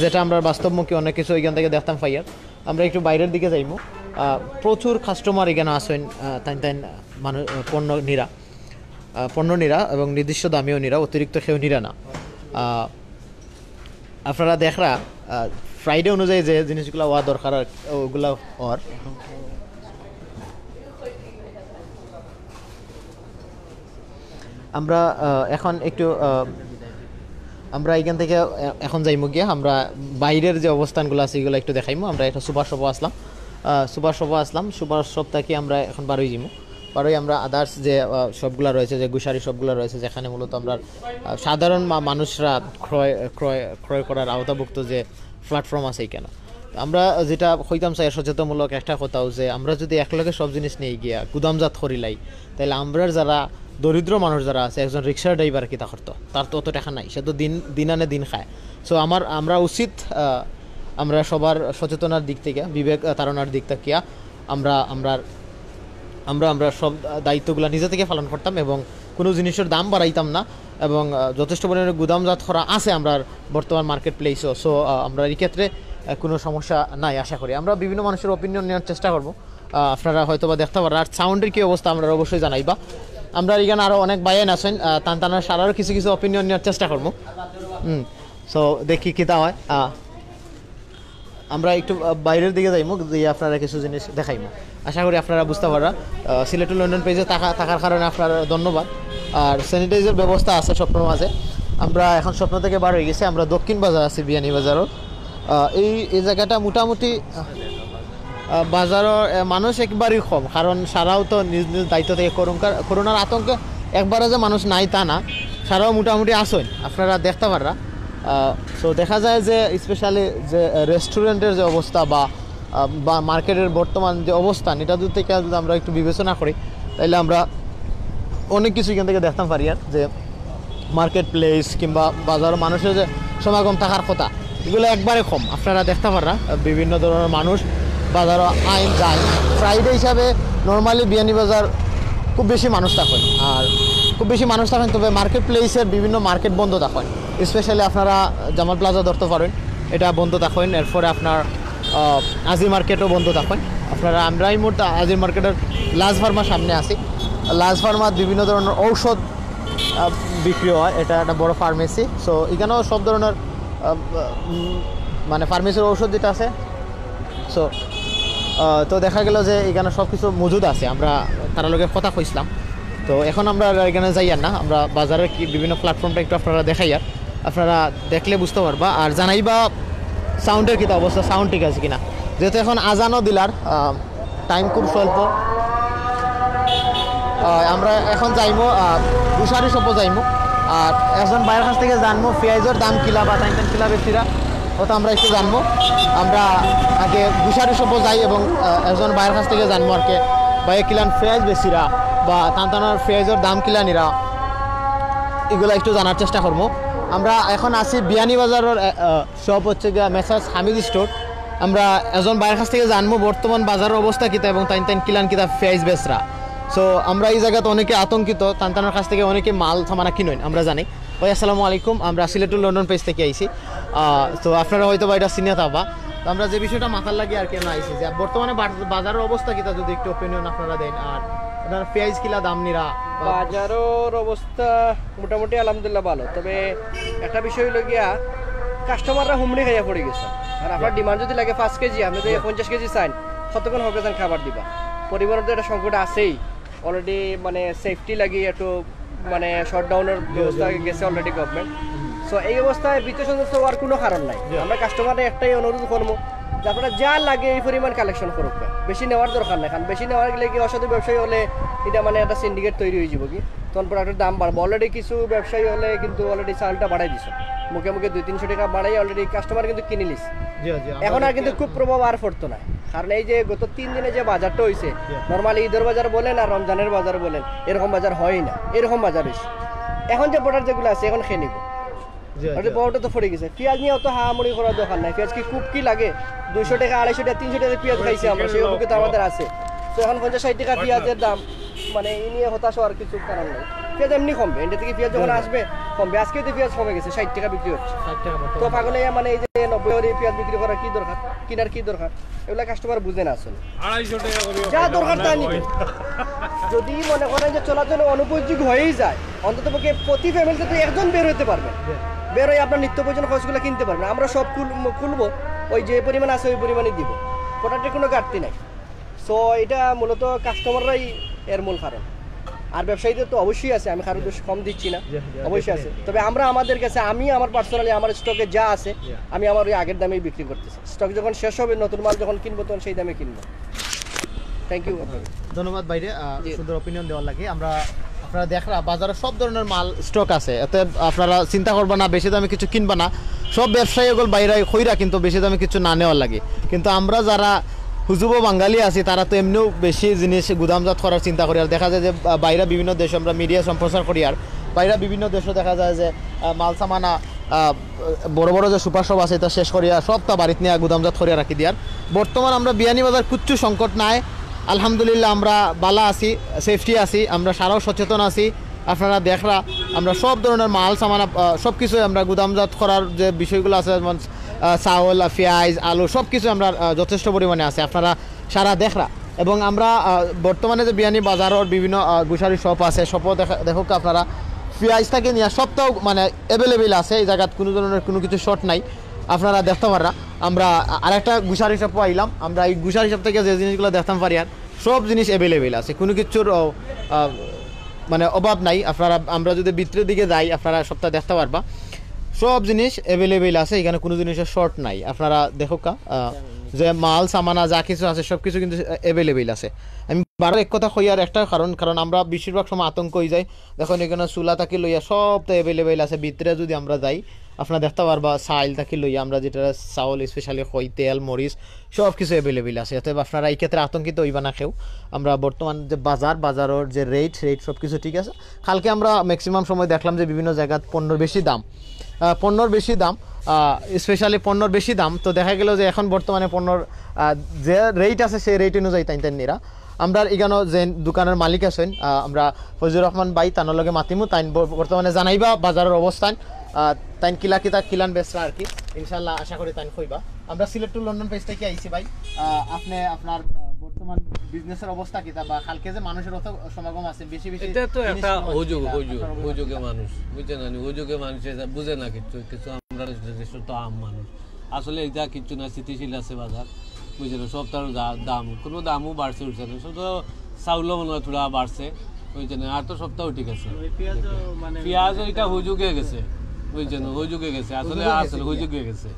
যেটা আমরা বাস্তবমুখী অনেক কিছু এখান থেকে দেখতাম পাইয়ার। আমরা একটু বাইরের দিকে যাইমু। আহ, প্রচুর কাস্টমার এখানে আছেন, আহ, তাইন তাইন মানুষ, আহ, পণ্য নিরা, আহ, পণ্য নিরা এবং নির্দিষ্ট দামেও নিরা, অতিরিক্ত কেউ নিরা না। আহ, আপনারা দেখরা, আহ, ফ্রাইডে অনুযায়ী যে জিনিসগুলা হওয়া দরকার আর ওগুলা হওয়ার। আমরা আহ, এখন একটু আহ, আমরা এখান থেকে এ- এখন যাইমু গিয়া আমরা বাইরের যে অবস্থানগুলো আছে এগুলো একটু দেখাইমু। আমরা একটা সুপার শপও আসলাম, সুপার শপও আসলাম। সুপার শপ থাকি আমরা এখন বারোই যাইমু। বারোই আমরা আদার্স যে শপগুলো রয়েছে, যে গুশারি শপগুলো রয়েছে, যেখানে মূলত আমরা আহ, সাধারণ মা- মানুষরা ক্রয় ক্রয় ক্রয় করার আওতাভুক্ত যে প্ল্যাটফর্ম আছে এখানে। আমরা যেটা কইতাম চাই সচেতনমূলক একটা কথাও, যে আমরা যদি একলগে সব জিনিস নিয়ে গিয়া গুদামজাত করিলাই, তাহলে আমরা যারা দরিদ্র মানুষ যারা আছে, একজন রিক্সা ড্রাইভার কিতা করতো, তার তো অত টাকা নাই, সে তো দিন দিন আনে দিন খায়। সো আমার আমরা উচিত আহ, আমরা সবার সচেতনার দিক থেকে, বিবেক আহ, তাড়নার দিক থাকিয়া আমরা আমরা আমরা আমরা সব দায়িত্বগুলো নিজে থেকে পালন করতাম এবং কোনো জিনিসের দাম বাড়াইতাম না। এবং আহ, যথেষ্ট পরিমাণে গুদামজাত করা আছে আমরা বর্তমান মার্কেট প্লেসও। সো আমরা এই ক্ষেত্রে আহ, কোনো সমস্যা নাই আশা করি। আমরা বিভিন্ন মানুষের ওপিনিয়ন নেওয়ার চেষ্টা করবো। আহ, আপনারা হয়তো বা দেখতে পারেন। আর সাউন্ডের কী অবস্থা আমরা অবশ্যই জানাইবা। আমরা এখানে আরও অনেক ভাইয়াইন আছেন, আহ, তান তানার সারারও কিছু কিছু ওপিনিয়ন নেওয়ার চেষ্টা করবো। হুম। সো দেখি কিতা হয়। আহ, আমরা একটু আহ, বাইরের দিকে যাইমু, গিয়ে আপনারা কিছু জিনিস দেখাইমু। আশা করি আপনারা বুঝতে পাররা। আহ, সিলেটু লন্ডন পেজে থাকা থাকার কারণে আপনারা ধন্যবাদ। আর স্যানিটাইজার ব্যবস্থা আছে স্বপ্নর মাঝে। আমরা এখন স্বপ্ন থেকে বার হয়ে গেছি, আমরা দক্ষিণ বাজার আছি, বিয়ানীবাজারও। আহ, এই এই জায়গাটা মোটামুটি আহ, বাজারও আহ, মানুষ একবারই কম, কারণ সারাও তো নিজ নিজ দায়িত্ব থেকে করোনার করোনার আতঙ্কে একবারে যে মানুষ নাই তা না, সারাও মোটামুটি আসইন, আপনারা দেখতে পাররা। সো দেখা যায় যে স্পেশালি যে রেস্টুরেন্টের যে অবস্থা বা আহ, বা মার্কেটের বর্তমান যে অবস্থান, এটা যদি থেকে যদি আমরা একটু বিবেচনা করি, তাহলে আমরা অনেক কিছু এখান থেকে দেখতাম পারি আর যে মার্কেট প্লেস কিংবা বাজারও মানুষের যে সমাগম থাকার কথা, এগুলো একবারে কম। আপনারা দেখতে পাররা আহ, বিভিন্ন ধরনের মানুষ বাজারও আইন যায়। ফ্রাইডে হিসাবে নর্মালি বিয়ানীবাজার খুব বেশি মানুষ থাকেন, আর খুব বেশি মানুষ থাকেন, তবে মার্কেট প্লেসের বিভিন্ন মার্কেট বন্ধ থাকেন। স্পেশালি আপনারা জামাল প্লাজা ধরতে পারেন, এটা বন্ধ থাকেন। এরপরে আপনার আহ, আজি মার্কেটও বন্ধ থাকেন। আপনারা আমরা এই মুহূর্তে আজি মার্কেটের লাজ ফার্মার সামনে আছি। লাজ ফার্মার বিভিন্ন ধরনের ঔষধ আহ, বিক্রি হয়, এটা একটা বড় ফার্মেসি। সো এখানেও সব ধরনের আহ, উম, মানে ফার্মেসির ঔষধ যেটা আছে। সো তো দেখা গেল যে এখানে সব কিছু মজুদ আছে। আমরা তার লগে কথা কইছিলাম। তো এখন আমরা আর এখানে যাই আর না, আমরা বাজারের কি বিভিন্ন প্ল্যাটফর্মটা একটু আপনারা দেখাই, আর আপনারা দেখলে বুঝতে পারবা। আর জানাইবা সাউন্ডের কিতা অবস্থা, সাউন্ড ঠিক আছে কিনা, যেহেতু এখন আজানও দিলার। টাইম খুব স্বল্প। আহ, আমরা এখন যাইমু গুশারি শপও যাইমু। আর একজন ভাইয়ের কাছ থেকে জানবো পেঁয়াজের দাম কিলা বা তাইন তাইন কিলা বেচিরা, ওটা আমরা একটু জানবো। আমরা আগে গুশারি শপও যাই এবং আহ, একজন ভাইয়ের কাছ থেকে জানবো আর কি, ভাইয়ে কিলান পেঁয়াজ বেচিরা বা তান তানার পেঁয়াজের দাম কিলা নিরা, এগুলা একটু জানার চেষ্টা করবো। আমরা এখন আছি বিয়ানীবাজারের শপ হচ্ছে গিয়া মেসার্স হামিদ স্টোর। আমরা একজন ভাইয়ের কাছ থেকে জানবো বর্তমান বাজারের অবস্থা কিতা এবং তাইন তাইন কিলান কিতা পেঁয়াজ বেচরা। সো আমরা এই জায়গাতে অনেকে আতঙ্কিত, তান তানার কাছ থেকে অনেকে মাল সামানা কিনইন, আমরা জানি। ভাই আসসালামু আলাইকুম, আমরা সিলেটু লন্ডন পেজ থেকে আইছি। তো আপনারা হয়তো বা এটা চিনে থাকবা। তো আমরা যে বিষয়টা মাথার লাগি আর কি আমরা আইছি, যে বর্তমানে বাজারের অবস্থা কিতা যদি একটু ওপিনিয়ন আপনারা দেন, আর আপনারা পেঁয়াজ কিলা দাম নিরা বা বাজারের অবস্থা মোটামুটি আলহামদুলিল্লাহ ভালো, তবে একটা বিষয় হইল গিয়া কাস্টমাররা হুমড়ি খাইয়া পড়ে গেছে। আর আপনার ডিমান্ড যদি লাগে পাঁচ কেজি, আপনি যদি পঞ্চাশ কেজি চান, কতক্ষণ হবে যেন খাবার দিবা? পরিবারের তো একটা সংকট আছেই, অলরেডি মানে সেফটি লাগি একটু মানে শাটডাউনের ব্যবস্থা গেছে অলরেডি গভর্নমেন্ট। সো এই অবস্থায় বিত্ত সংযুক্ত হওয়ার কোনো কারণ নাই। আমরা কাস্টমাররা একটাই অনুরোধ করবো যে আপনারা যা লাগে এই পরিমাণ কালেকশন করুক, বেশি নেওয়ার দরকার নাই, কারণ বেশি নেওয়ার গেলে কি অসাধু ব্যবসায়ী হলে এটা মানে একটা সিন্ডিকেট তৈরি হয়ে যাবো কি, তখন প্রোডাক্টের দাম বাড়বো। অলরেডি কিছু ব্যবসায়ী হলে কিন্তু অলরেডি চালটা বাড়াই দিছে, মুখে মুখে দুই তিনশো টাকা বাড়াই অলরেডি কাস্টমার কিন্তু কিনে নিছে। এখন আর কিন্তু খুব প্রভাব আর পড়তো না, কারণ এই যে গত তিন দিনে যে বাজারটা হয়েছে, নর্মালি ঈদের বাজার বলেন আর রমজানের বাজার বলেন, এরকম বাজার হয় না, এরকম বাজার হয়েছে। এখন যে প্রোডাক্ট যেগুলো আছে এখন খেয়ে নিব। বড়টা তো পড়ে গেছে। পেঁয়াজ নিয়ে অত হাহামুড়ি করার দরকার নাই। পেঁয়াজ কি খুব কি লাগে? দুইশো টাকা, আড়াইশো টাকা, তিনশো টাকা পেঁয়াজ খাইছি আমরা, সেই অভিজ্ঞতা আমাদের আছে। তো এখন পঞ্চাশ ষাট টাকা পেঁয়াজের দাম, মানে এই নিয়ে হতাশ হওয়ার কিছু কারণ নেই। পেঁয়াজ এমনি কমবে, ইন্ডিয়া থেকে পেঁয়াজ যখন আসবে কমবে। আজকে তো পেঁয়াজ কমে গেছে, ষাট টাকা বিক্রি হচ্ছে। তো পাগলে মানে এই যে নব্বই করে পেঁয়াজ বিক্রি করার কি দরকার, কিনার কি দরকার? এগুলা কাস্টমার বুঝে না আসলে। আড়াইশো টাকা করে যা দরকার তা নিবে। যদি মনে করেন যে চলাচলে অনুপযোগী হয়েই যায়, অন্তত পক্ষে প্রতি ফ্যামিলিতে তো একজন বের হইতে পারবেন, বের হয়ে আপনার নিত্য প্রয়োজন খরচগুলো কিনতে পারবেন। আমরা সব খুলবো, ওই যে পরিমাণ আছে ওই পরিমাণই দিব, প্রোডাক্টের কোনো ঘাটতি নাই। সো এটা মূলত কাস্টমাররাই এর মূল কারণ। আর ব্যবসায়ীদের তো অবশ্যই আছে, আমি কারো দোষ কম দিচ্ছি না, জি, জি, অবশ্যই আছে। Definitely। তবে আমরা আমাদের কাছে, আমি আমার পার্সোনালি আমার স্টকে যা আছে, জি। আমি আমার ওই আগের দামেই বিক্রি করতেছি। স্টক যখন শেষ হবে, নতুন মাল যখন কিনবো, তখন সেই দামে কিনবো। Thank you. ধন্যবাদ ভাইরে, আহ, জি। সুন্দর ওপিনিয়ন দেওয়ার লাগি। আমরা, আপনারা দেখরা বাজারো সব ধরনের মাল স্টক আছে, এতে আপনারা চিন্তা করবা না, বেশি দামে কিছু কিনবা না। সব ব্যবসায়ী অকল বাইরে কইরা কিন্তু বেশি দামে কিছু না নেওয়ার লাগি, কিন্তু আমরা যারা হুজুবো বাঙালি আছি, তারা তো এমনেও বেশি জিনিস গুদামজাত করার চিন্তা করি। আর দেখা যায় যে, আহ, বাইরে বিভিন্ন দেশো আমরা মিডিয়া সম্প্রচার করি, আর বাইরে বিভিন্ন দেশো দেখা যায় যে, আহ, মাল সামানা, আহ, বড় বড় যে সুপার শপ আছে, এটা শেষ করিয়া সবটা বাড়িত নিয়া গুদামজাত করিয়া রাখি দিয়ার। বর্তমান আমরা বিয়ানীবাজার কিচ্ছু সংকট নাই, আলহামদুলিল্লাহ আমরা বালা আছি, সেফটি আছি, আমরা সারাও সচেতন আছি। আপনারা দেখরা আমরা সব ধরনের মাল সামান, আহ, সব কিছু আমরা গুদামজাত করার যে বিষয়গুলো আছে, যেমন, আহ, চাউল, আহ, পেঁয়াজ, আলু সব কিছু আমরা, আহ, যথেষ্ট পরিমাণে আছে, আপনারা সারা দেখরা। এবং আমরা, আহ, বর্তমানে যে বিয়ানীবাজারর বিভিন্ন, আহ, গ্রোসারি শপ আছে, শপও দেখা, দেখউক্কা আপনারা, পেঁয়াজ থাকি নিয়া সবটাও মানে অ্যাভেলেবল আছে, এই জাগাত কোনো ধরনের কোনো কিছু শর্ট নাই, আপনারা দেখতা পাররা। আমরা আ-, আরেকটা গ্রোসারি শপও আইলাম, আমরা এই গ্রোসারি শপ থাকি যে জিনিসগুলো দেখতাম পারি আর সব জিনিস অ্যাভেলেবল আছে, কোনো কিছুর অ-, আ, মানে অভাব নাই। আপনারা, আমরা যদি ভিতরের দিকে যাই, আপনারা সবটা দেখতা পারবা, সব জিনিস অ্যাভেলেবল আছে, এখানে কোনো জিনিসের শর্ট নাই। আপনারা দেখউক্কা, আ, যে মাল সামানা যা কিছু আছে সব কিছু কিন্তু অ্যাভেলেবল আছে। আমি বারবার এক কথা কই আর একটা কারণ, কারণ আমরা বেশিরভাগ সময় আতঙ্ক অই যাই। দেখইন এখানো চুলা থাকি লইয়া সবটা অ্যাভেলেবল আছে। ভিতরে যদি আমরা যাই, আপনারা দেখতা পারবা চাইল থাকি লইয়া আমরা যেটা চাউল স্পেশালি কই, তেল, মরিচ, সব কিছু অ্যাভেলেবল আছে। অতএব আপনারা এই ক্ষেত্রে আতঙ্কিত অইবা না কেউ। আমরা বর্তমান যে বাজার, বাজারর যে রেট, রেট সব কিছু ঠিক আছে। কালকে আমরা ম্যাক্সিমাম সময় দেখলাম যে বিভিন্ন জাগাত পণ্যর বেশি দাম, আহ, পণ্যর বেশি দাম, স্পেশালি পণ্যর বেশি দাম। তো দেখা গেল যে এখন বর্তমানে পণ্যর, আহ, যে রেট আছে সেই রেট অনুযায়ী তাইন তাইন নিরা। আমরা এখানো যে দোকানের মালিক আছেন, আহ, আমরা ফজলুর রহমান ভাই, তানর লগে মাতিমু, তাইন ব-, বর্তমানে জানাইবা বাজারর অবস্থান, আহ, তাইন কিলা কিতা কিলান বেচরা আর কি। ইনশাআল্লাহ আশা করি তাইন কইবা। আমরা সিলেট টু লন্ডন পেজ থাকি আইছি ভাই। আহ, আপনি আপনার, আহ, বর্তমান বিজনেসের অবস্থা কিতা বা কালকে যে মানুষের অত সমাগম আছে, বেশি বেশি এটা তো জিনিস একটা নেওয়া হুজুগ, হচ্ছে, হুজুগ, আপনার অবস্থা হুজুগে কিতা? মানুষ, বুঝছেন না নি? হুজুগে মানুষ এটা বুঝে না কিচ্ছু, কিছু আমরা দেশের তো আম মানুষ। আসলে এটা কিচ্ছু না, স্থিতিশীল আছে বাজার, বুঝছেন না? সব তার দা-, দাম, কোনো দামও বাড়ছে উঠছে না, শুধু চাউলও মনে হয় থোড়া বাড়ছে, বুঝছেন না? আর তো সবটাও ঠিক আছে। ওই পেঁয়াজও মানে পেঁয়াজও এটা হুজুগে গেছে, বুঝছেন না? হুজুগে গেছে, আসলে হুজুগে গেছে আসলে কি? হুজুগে গেছে।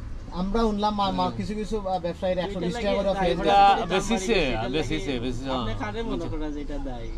আমরা শুনলাম মা-, মা-, হুম। কিছু কিছু, আহ, ব্যবসায়ীরা একশো বিশ টাকা করে পেঁয়াজ। এটা বেশিছে, বেশিছে, বেশিছে, আপনি হ্যাঁ। কারে মনে করেন যে এটা দায়ী?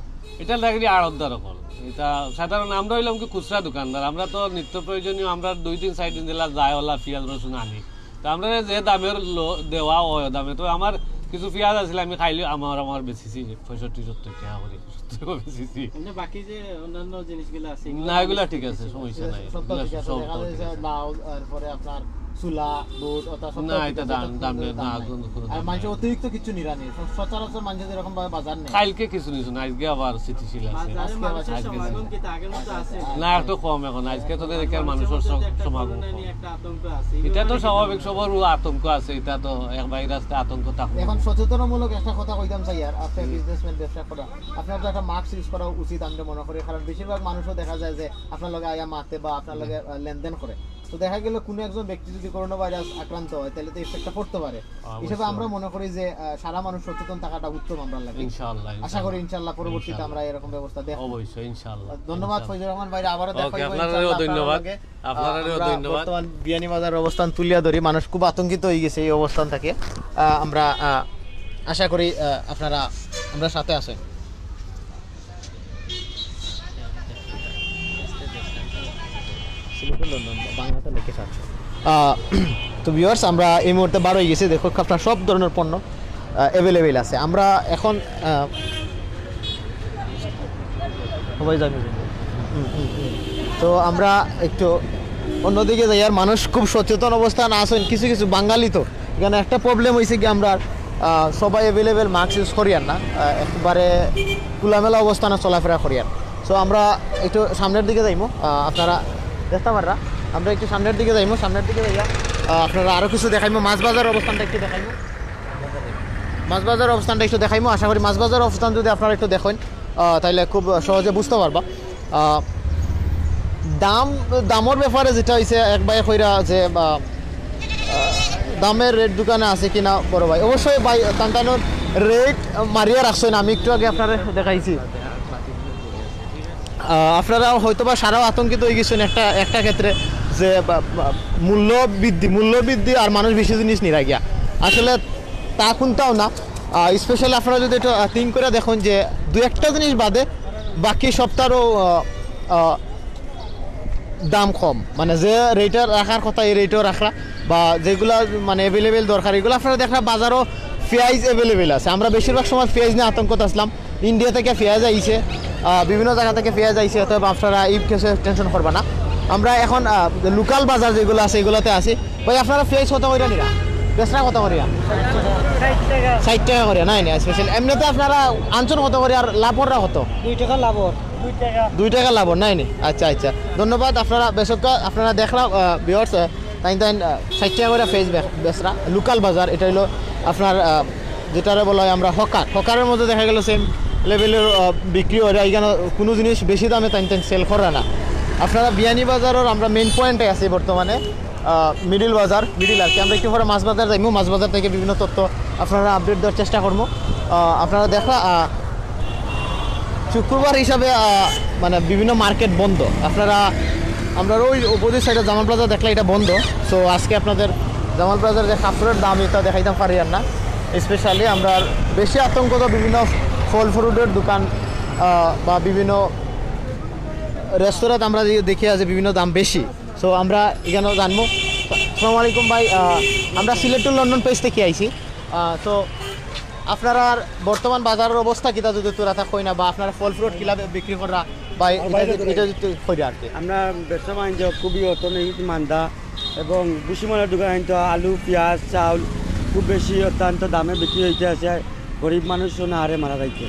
এটা লাগবে আড়তদার অকল। এটা সাধারণ আমরা হইলাম কি খুচরা দোকানদার, আমরা তো নিত্য প্রয়োজনীয়, আমরা দুই দিন চার দিন দিলা যায় ওলা পেঁয়াজ রসুন আনি। তো আমরা যে দামের লো-, দেওয়া হয় দামে, তো আমার কিছু পেঁয়াজ আছিল আমি খাইলে আমার, আমার বেশিছি পঁয়ষট্টি সত্তর টাকা করে, সত্তর করে বেশিছি। এমনি বাকি যে অন্যান্য জিনিসগুলো আছে, এগুলো না, এগুলা মানুষ ঠিক আছে, বেশি সমস্যা নাই। সব তো এগুলা ঠিক আছে, সব দেখা তো যায় ঠিক যে আছে। লাউ, তারপরে আপনার চুলা, বুট, ওটা সব না, তো ঠিক এটা আছে, দাম, এটা দাম কোনো নেই, দাম না, নাই। কোনো, কোনো আর দাম মানুষের নেই। অতিরিক্ত কিছু নিরা নেই। স-, সচরাচর মানুষের যেরকম ভাবে বাজার নেই। কালকে কিছু নিছো না, আজকে আবার স্থিতিশীল আছে। বাজারে আজকে আবার মানুষের আজকে সমাগম ছিল। কি তা আগের মতো আছে? না, একটু কম এখন। আজকে তো আর দেখি আর মানুষের মানুষের মধ্যে সব একটা সমাগম করোনা কম। নিয়ে একটা আতঙ্ক আছে। এটা তো স্বাভাবিক, সবারও আতঙ্ক আছে, এটা তো এক ভাইরাস তো আতঙ্ক থাকবে। এখন সচেতনমূলক একটা কথা কইতাম চাই আর, আপনি হুম। বিজনেসম্যান, ব্যবসা করা, আপনার তো একটা মাস্ক ইউজ করা উচিত আমি মনে করি, কারণ বেশিরভাগ মানুষও দেখা যায় যে আপনার লগে আয়া মাতে বা আপনার হুম। লগে, আহ, লেনদেন করে। তো দেখা গেল কোনো একজন ব্যক্তি যদি করোনা ভাইরাস আক্রান্ত হয়, তাহলে তো ইফেক্টটা পড়তে পারে। অবশ্যই। হিসেবে আমরা মনে করি যে, আহ, সারা মানুষ সচেতন থাকাটা উত্তম আমরা লাগে। ইনশাআল্লাহ, আশা করি ইনশাআল্লাহ। ইনশাআল্লাহ পরবর্তীতে ইনশাআল্লাহ। আমরা এরকম ব্যবস্থা দেখব। অবশ্যই, ইনশাআল্লাহ। ধন্যবাদ ইনশাআল্লাহ। ফজলুর রহমান ভাই, আবারও দেখা OK, হইব আপনারারেও ইনশাআল্লাহ আপনার ধন্যবাদ। লগে। আপনারারেও আমরা ধন্যবাদ। বর্তমান বিয়ানীবাজার অবস্থান তুলিয়া ধরি, মানুষ খুব আতঙ্কিত হয়ে গেছে এই অবস্থান থেকে। আহ, আমরা, আহ, আশা করি, আহ, আপনারা আমরা সাথে আছেন। সিলেটের লন্ডন, বাংলাতে লেখে সাতশো। আহ, তো ভিউয়ার্স, আমরা এই মুহূর্তে বার হয়ে গেছি। দেখো, আপনার সব ধরনের পণ্য, আহ, অ্যাভেলেবেল আছে। আমরা এখন, আহ, সবাই জানে। হুম, হুম, হুম। তো আমরা একটু অন্যদিকে যাই। আর মানুষ খুব সচেতন অবস্থা না আছেন, কিছু কিছু বাঙালি তো এখানে একটা প্রবলেম হয়েছে কি, আমরা, আহ, সবাই অ্যাভেলেবেল মাস্ক ইউজ করি আর না, আহ, একবারে খোলামেলা অবস্থানে চলাফেরা করি আর। তো আমরা একটু সামনের দিকে যাইমু, আহ, আপনারা দেখতে পাররা, আমরা একটু সামনের দিকে যাইমু, সামনের দিকে যাইয়া, আহ, আপনারা আরও কিছু দেখাইমু, মাছ বাজার অবস্থানটা একটু দেখাইমু, মাছ বাজার অবস্থানটা একটু দেখাইমু। আশা করি মাছ বাজার অবস্থান যদি আপনারা একটু দেখেন, আহ, তাহলে খুব সহজে বুঝতে পারবা। আহ, দাম, দামর ব্যাপারে যেটা হইছে এক ভাই কইরা যে, আহ, আহ, দামের রেট দোকানে আছে কিনা বড় ভাই? অবশ্যই ভাই, তান তানোর রেট মারিয়া রাখছইন, আমি একটু আগে আপনারে দেখাইছি। আহ, আপনারা হয়তো বা সারাও আতঙ্কিত হয়ে গেছেন একটা একটা ক্ষেত্রে, যে বা- বা- মূল্য বৃদ্ধি, মূল্য বৃদ্ধি আর মানুষ বেশি জিনিস নিরা গিয়া। আসলে তা কোনটাও না। স্পেশালি আপনারা যদি একটু থিঙ্ক করে দেখুন যে দু একটা জিনিস বাদে বাকি সপ্তাহও আহ, আহ, দাম কম, মানে যে রেটে রাখার কথা এই রেটেও রাখরা, বা যেগুলা মানে অ্যাভেলেবেল দরকার, এগুলো আপনারা দেখরা বাজারও পেঁয়াজ অ্যাভেলেবেল আছে। আমরা বেশিরভাগ সময় পেঁয়াজ নিয়ে আতঙ্কত আসলাম, ইন্ডিয়া থেকে পেঁয়াজ আইছে, আহ, বিভিন্ন জায়গা থেকে পেঁয়াজ আইছে, অতএব আপনারা এই কিছু টেনশন করবা না। আমরা এখন লোকাল বাজার যেগুলো আছে এগুলোতে আছি। ভাই, আপনারা পেঁয়াজ কত করিয়া নিরা? বেচরা কত করিয়া? ষাট টাকা করিয়া, নাই নাই স্পেশাল। এমনিতে আপনারা আনছেন কত করিয়া, আর লাভররা কত? দুই টাকা লাভর। দুই টাকা লাভর, নাই নি? আচ্ছা আচ্ছা, ধন্যবাদ। আপনারা বেশক আপনারা দেখরা ভিউয়ার্স, তাই তাই ষাট টাকা করে পেঁয়াজ বেচরা লোকাল বাজার। এটা হইলো আপনার আহ, যেটারে বলা হয় আমরা হকার। হকারের মধ্যে দেখা গেল সেম লেভেলের বিক্রি হয়, এখানে কোনো জিনিস বেশি দামে তাই তাই সেল করে না। আপনারা বিয়ানীবাজারের আমরা মেইন পয়েন্টে আছি বর্তমানে, মিডল বাজার, মিডল আর কি। আমরা একটু পরে মাছ বাজার যাইমু, মাছ বাজার থেকে বিভিন্ন তথ্য আপনারা আপডেট দেওয়ার চেষ্টা করবো। আহ, আপনারা দেখরা আহ, শুক্রবার হিসাবে আহ, মানে বিভিন্ন মার্কেট বন্ধ। আপনারা আমরা ওই অপোজিট সাইডে জামাল প্লাজা দেখলে এটা বন্ধ। সো আজকে আপনাদের জামাল প্লাজার যে কাপড়ের দাম এটা দেখাইতাম পারি আর না। স্পেশালি আমরা বেশি আতঙ্ক তো বিভিন্ন ফল ফ্রুটের দোকান আহ, বা বিভিন্ন রেস্তোরাঁত আমরা যে দেখি আছে বিভিন্ন দাম বেশি। সো আমরা এখানে জানবো। আসসালামু আলাইকুম ভাই, আহ, আমরা সিলেট টু লন্ডন পেজ থেকে আইছি। তো আপনারার বর্তমান বাজারের অবস্থা কিতা যদি তোরা তা কই না, বা আপনারা ফল ফ্রুট কিলা বিক্রি করা, বা এটা এটা যদি কই আর কি। আমরা ব্যবসা বাণিজ্য খুবই অর্থনৈতিক মান্দা, এবং ভুসিমালের দোকান তো আলু, পেঁয়াজ, চাউল খুব বেশি অত্যন্ত দামে বিক্রি হইতে আছে। গরিব মানুষও না হারে মারা যাইতে।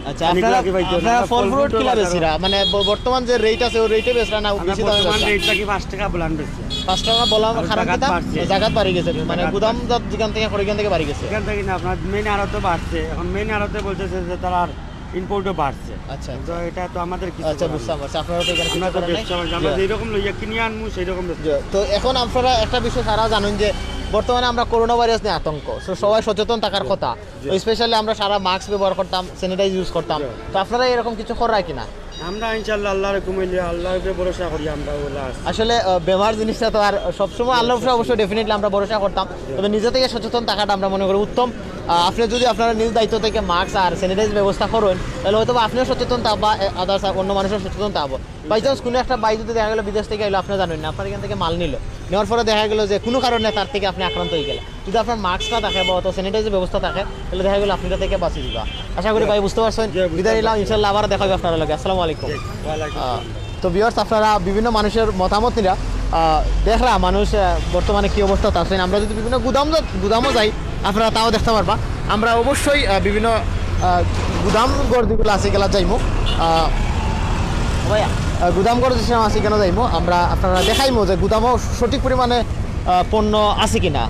আচ্ছা, আপনারা ফল ফ্রুট কিলা বেচরা? মানে বর্তমান যে রেট আছে, ওই রেটে বেচরা না বেশি দামে বেচরা? রেট থাকি পাঁচ টাকা বলান বেশি। পাঁচ টাকা বলান, কারণ কিতা? জাগাত বাড়ি গেছে, মানে গুদাম যেখান থেকে করে, এখান থেকে বাড়ি গেছে। এখান থেকে না, আপনার মেইন আড়তে বাড়ছে। এখন মেইন আড়তে বলতেছে যে তারা ইম্পোর্টও বাড়ছে। আচ্ছা, তো আচ্ছা। এটা তো আমাদের কিছু আচ্ছা, করার বুঝতে নেই। পারছি। আপনারা তো এখানে কিছু আমরা তো করার নাই। ব্যবসা বাণিজ্য, আমরা জি। যেরকম লইয়া কিনি আনমু, সেই রকম ব্যবসা। জি, তো এখন আপনারা একটা বিষয় সারা জানেন যে বর্তমানে আমরা করোনা ভাইরাস নিয়ে আতঙ্ক, তো সবাই সচেতন থাকার কথা। জি। স্পেশালি আমরা সারা মাস্ক ব্যবহার করতাম, স্যানিটাইজ ইউজ করতাম। জি। তো আপনারা এরকম কিছু করার কিনা? আমরা ইনশাআল্লাহ আল্লাহর হুকুম হইলে আল্লাহর উপরে ভরসা করি আমরা, ওলা আছি। আসলে আহ, বেমার জিনিসটা তো আর সবসময় আল্লাহর উপরে অবশ্যই ডেফিনেটলি আমরা ভরসা করতাম, তবে নিজে থেকে সচেতন থাকাটা আমরা মনে করি উত্তম। আহ, আপনি যদি আপনারা নিজ দায়িত্ব থেকে মাস্ক আর স্যানিটাইজ ব্যবস্থা করেন, তাহলে হয়তো বা আপনিও সচেতন থাকবা, আদার্স অন্য মানুষও সচেতন থাকবো। বাই চান্স কোনো একটা ভাই যদি দেখা গেল বিদেশ থেকে আইলো, আপনি জানেন না, আপনার এখান থেকে মাল নিল, নেওয়ার পরে দেখা গেল যে কোনো কারণে তার থেকে আপনি আক্রান্ত হয়ে গেলেন, যদি আপনার মাস্ক না থাকে বা অত স্যানিটাইজের ব্যবস্থা থাকে, তাহলে দেখা গেল আপনি এটা থেকে বাঁচিয়ে দিবা। আশা করি ভাই বুঝতে পারছেন। জি, বুঝতে বিদায় নিলাম, পারছি। ইনশাল্লাহ আবার দেখা হবে আপনার লগে। আসসালামু আলাইকুম। জি, ওয়ালাইকুম আহ, আসসালাম। তো ভিউয়ার্স, আপনারা বিভিন্ন মানুষের মতামত নিরা আহ, দেখরা মানুষ আহ, বর্তমানে কি অবস্থা আছে। আমরা যদি বিভিন্ন গুদাম গুদামও যাই, আপনারা তাও দেখতে পারবা। আমরা অবশ্যই আহ, বিভিন্ন আহ, গুদাম ঘর যেগুলো আছে এগুলা যাইমু। আহ, ভাইয়া, আহ, গুদাম ঘর যে আছে এখানে যাইমু, আমরা আপনারা দেখাইমু যে গুদামও সঠিক পরিমাণে আহ, পণ্য আছে কিনা।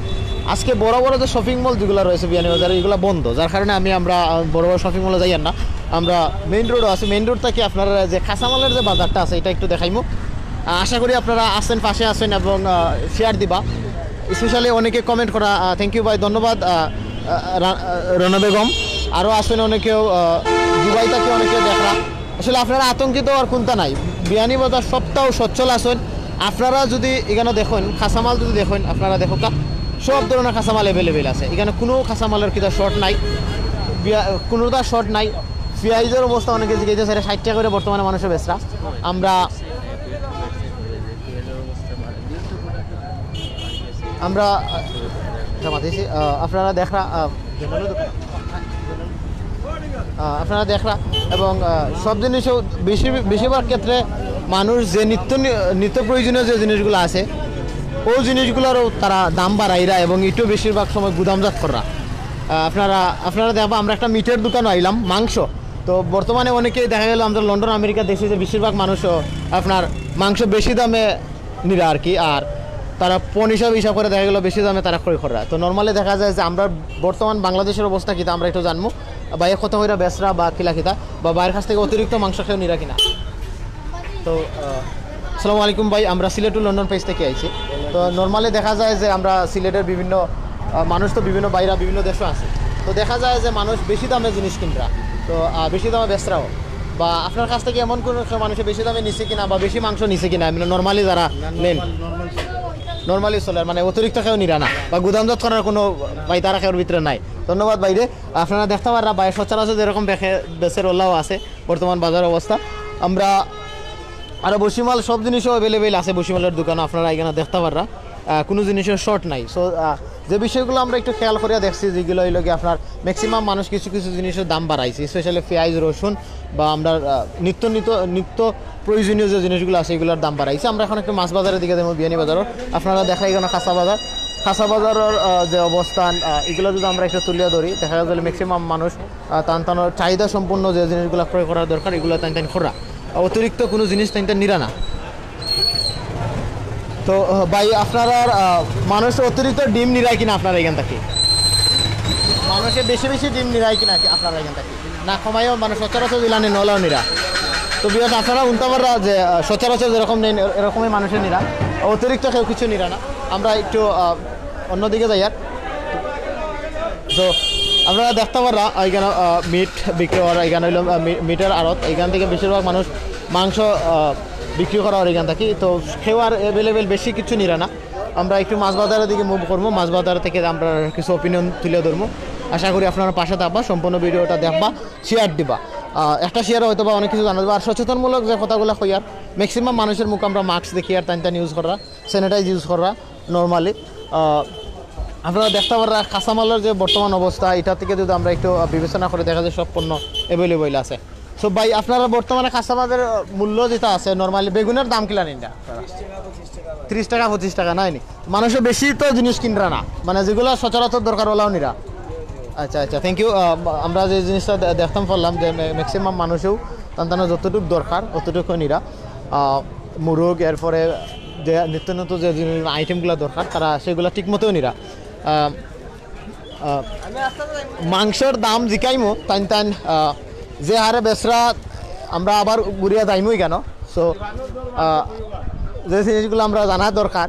আজকে বড় বড় যে শপিং মল যেগুলো রয়েছে বিয়ানীবাজারে, এগুলো বন্ধ, যার কারণে আমি আমরা আহ, বড় বড় শপিং মলে যাই আর না। আমরা মেইন রোডও আছি, মেইন রোড থেকে আপনারা যে কাঁচামালের যে বাজারটা আছে এটা একটু দেখাইমু। আহ, আশা করি আপনারা আছেন, পাশে আছেন এবং শেয়ার দিবা। স্পেশালি অনেকে কমেন্ট করা, থ্যাংক ইউ ভাই, ধন্যবাদ। আহ, আহ, রা- আহ, রনা বেগম, আরও আছেন অনেকেও, আহ, দুবাই থেকে অনেকে দেখরা। আসলে আপনারা আতঙ্কিত হওয়ার কোনটা নাই, বিয়ানীবাজার সপ্তাহ সচ্ছল আছেন। আপনারা যদি এখানে দেখেন, কাঁচামাল যদি দেখেন, আপনারা দেখো কা, সব ধরনের কাঁচামাল অ্যাভেলেবেল আছে। এখানে কোনো কাঁচামালের কিতা শর্ট নাই, বিয়া- কোনোটা শর্ট নাই। পেঁয়াজের অবস্থা অনেকে জিজ্ঞেস করে, ষাট টাকা করে বর্তমানে মানুষের বেচরা। আমরা আমরা আহ, জমা দিয়েছি। আহ, আপনারা দেখরা আহ, আহ, আপনারা দেখরা এবং আহ, সব জিনিসও বেশি বেশিরভাগ ক্ষেত্রে মানুষ যে নিত্য নি- নিত্য প্রয়োজনীয় যে জিনিসগুলো আছে, ওই জিনিসগুলোরও তারা দাম বাড়াইরা এবং এটাও বেশিরভাগ সময় গুদামজাত করা। আহ, আপনারা আপনারা দেখবা, আমরা একটা মিটের দোকানে আইলাম, মাংস। তো বর্তমানে অনেকেই দেখা গেল আমরা লন্ডন আমেরিকা দেশে যে বেশিরভাগ মানুষও আপনার মাংস বেশি দামে নিরা আর কি। আর তারা পণ হিসাব হিসাব করে দেখা গেল বেশি দামে তারা ক্রয় করা। তো নর্মালি দেখা যায় যে আমরা বর্তমান বাংলাদেশের অবস্থা কিতা আমরা একটু জানবো, বাইরে কত কইরা বেচরা বা কিলা কিতা, বা বাইরের কাছ থেকে অতিরিক্ত মাংস কেউ নিরা কিনা। তো আহ, আসসালামু আলাইকুম ভাই, আমরা সিলেট টু লন্ডন পেজ থেকে আইছি। তো নর্মালি দেখা যায় যে আমরা সিলেটের বিভিন্ন আহ, মানুষ তো বিভিন্ন বাইরা বিভিন্ন দেশও আছে। তো দেখা যায় যে মানুষ বেশি দামে জিনিস কিনরা, তো আহ, বেশি দামে বেচরাও। বা আপনার কাছ থেকে এমন কোনো কেউ মানুষে বেশি দামে নিছে কিনা বা বেশি মাংস নিছে কিনা, মানে নর্মালি যারা নেন? নর্মালি চলে, মানে অতিরিক্ত কেউ নিরা না বা গুদামজাত করার কোনো পাইতারা কেউর ভিতরে নাই। ধন্যবাদ বাইরে। আপনারা দেখতা পাররা বাইরে সচরাচর যেরকম বেচে, বেচের ওলাও আছে বর্তমান বাজার অবস্থা। আমরা আর বসিমাল সব জিনিসও অ্যাভেলেবেল আছে বসিমালের দোকানে, আপনারা এখানে দেখতা পাররা। আহ, কোনো জিনিসের শর্ট নাই। সো যে বিষয়গুলো আমরা একটু খেয়াল করিয়া দেখছি, যেগুলো হইল কি আপনার ম্যাক্সিমাম মানুষ কিছু কিছু জিনিসের দাম বাড়াইছে, স্পেশালি পেঁয়াজ, রসুন বা আমরা আহ, নিত্য নিত্য নিত্য প্রয়োজনীয় যে জিনিসগুলো আছে এগুলোর দাম বাড়াইছে। আমরা এখন একটু মাছ বাজারের দিকে যাবো, বিয়ানীবাজারর। আপনারা দেখা এখানে কাঁচা বাজার, কাঁচা বাজারর আহ, যে অবস্থান, আহ, এগুলো যদি আমরা একটু তুলিয়া ধরি, দেখা গেল ম্যাক্সিমাম মানুষ আহ, তান তানোর চাহিদা সম্পূর্ণ যে জিনিসগুলো ক্রয় করার দরকার এগুলো তান তান করা, অতিরিক্ত কোনো জিনিস তান তান নিরা না। তো আহ, ভাই, আপনারা আহ, মানুষ অতিরিক্ত ডিম নিরায় কিনা আপনারা এখান থেকে? মানুষে বেশি বেশি ডিম নিরায় কিনা কি আপনারা এখান থেকে? না, কমাইও মানুষ সচরাচর দিলানি নলাও নিরা। তো বিয়াস আপনারা উনতা পাররা যে আহ, সচরাচর যেরকম নেই এরকমই মানুষের নিরা, অতিরিক্ত কেউ কিছু নিরা না। আমরা একটু আহ, অন্যদিকে যাই আর। তো আপনারা দেখতা পাররা এখানে মিট বিক্রি হয়, এখানে হইলো মিটের আড়ত, এখান থেকে বেশিরভাগ মানুষ মাংস আহ, বিক্রি করা হয় এখান থেকে। তো কেউ আর অ্যাভেলেবেল বেশি কিছু নিরা না। আমরা একটু মাছ বাজারের দিকে মুভ করবো, মাছ বাজার থেকে আমরা কিছু ওপিনিয়ন তুলে ধরবো। আশা করি আপনারা পাশে থাকবা, সম্পূর্ণ ভিডিওটা দেখবা, শেয়ার দিবা। আহ, একটা শেয়ার হয়তো বা অনেক কিছু জানা যাবে। আর সচেতনমূলক যে কথাগুলো কইয়ার, ম্যাক্সিমাম মানুষের মুখে আমরা মাস্ক দেখি আর তান তান ইউজ করা, স্যানিটাইজ ইউজ করা নর্মালি। আপনারা দেখতা পাররা কাঁচামালের যে বর্তমান অবস্থা, এটা থেকে যদি আমরা একটু আহ, বিবেচনা করে দেখা যায় সব পণ্য অ্যাভেলেবল আছে। সো ভাই, আপনারা বর্তমানে কাঁচামালের আহ, মূল্য যেটা আছে নর্মালি, বেগুনের দাম কিলা নিন না? ত্রিশ টাকা, পঁচিশ টাকা নাই নি? মানুষে বেশি তো জিনিস কিনরা না, মানে যেগুলো সচরাচর দরকার ওলাও নিরা। আচ্ছা, আচ্ছা, থ্যাংক ইউ। আমরা যে জিনিসটা দে- দেখতাম পারলাম যে ম্যাক্সিমাম মানুষেও তান তান যতটুকু দরকার অতটুকু নিরা। আহ, মুরগ, এরপরে যে নিত্য নতুন যে আইটেমগুলো দরকার তারা সেগুলো ঠিক মতোও নিরা। আহ, আহ, মাংসর দাম জিকাইমু তাইন তাইন আহ, যে হারে বেচরা, আমরা আবার ঘুরিয়া যাইমু কেন। সো যে জিনিসগুলো আমরা জানা দরকার,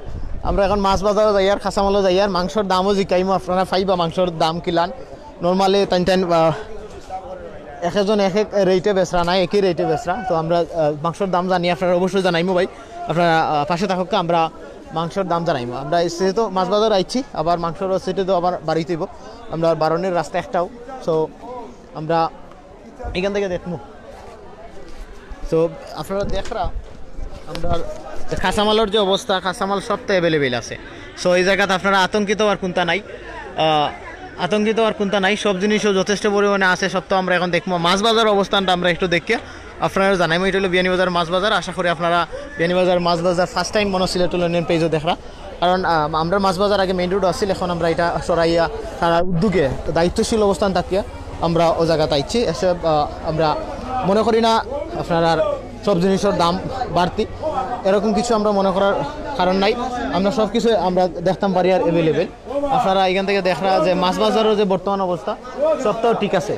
আমরা এখন মাছ বাজারও যাই আর কাঁচামালও যাই আর মাংসর দামও জিকাইমু, আপনারা পাইবা মাংসর দাম কিলান। নর্মালি তাইন তাইন আহ, এক একজন এক এক রেটে বেচরা নাই, একই রেটে বেচরা। তো আমরা আহ, মাংসর দাম জানি, আপনারা অবশ্যই জানাইমু ভাই, আপনারা আহ, পাশে থাকুক। আমরা মাংসর দাম জানাইমু। আমরা এই সেটে তো মাছ বাজার আইছি, আবার মাংসর সেটে তো আবার বাড়িতে হইব। আমরা বারোনির রাস্তা একটাও। সো আমরা এখান থেকে দেখমু। তো আপনারা দেখরা আমরা কাঁচামালর যে অবস্থা, কাঁচামাল সব তো অ্যাভেলেবেল আছে। সো এই জায়গাতে আপনারা আতঙ্কিত আর কোনটা নাই, আহ, আতঙ্কিত আর কোনটা নাই। সব জিনিসও যথেষ্ট পরিমাণে আছে, সব তো আমরা এখন দেখমু। মাছ বাজার অবস্থানটা আমরা একটু দেখি আপনারা জানাইমু। এটা হলো বিয়ানীবাজার মাছ বাজার। আশা করি আপনারা বিয়ানীবাজার মাছ বাজার ফার্স্ট টাইম মনে সিলেট লন্ডন পেজও দেখরা। কারণ আহ, আমরা মাছ বাজার আগে মেইন রোড আছিল, এখন আমরা এটা সরাইয়া তারা উদ্যোগে দায়িত্বশীল অবস্থান থাকিয়া আমরা ও জায়গাত আইছি। এসে আহ, আমরা মনে করি না আপনার আর সব জিনিসের দাম বাড়তি, এরকম কিছু আমরা মনে করার কারণ নাই। আমরা সব কিছু আমরা দেখতাম পারি আর অ্যাভেলেবেল। আপনারা এখান থেকে দেখরা যে মাছ বাজারের যে বর্তমান অবস্থা, সবটাও ঠিক আছে,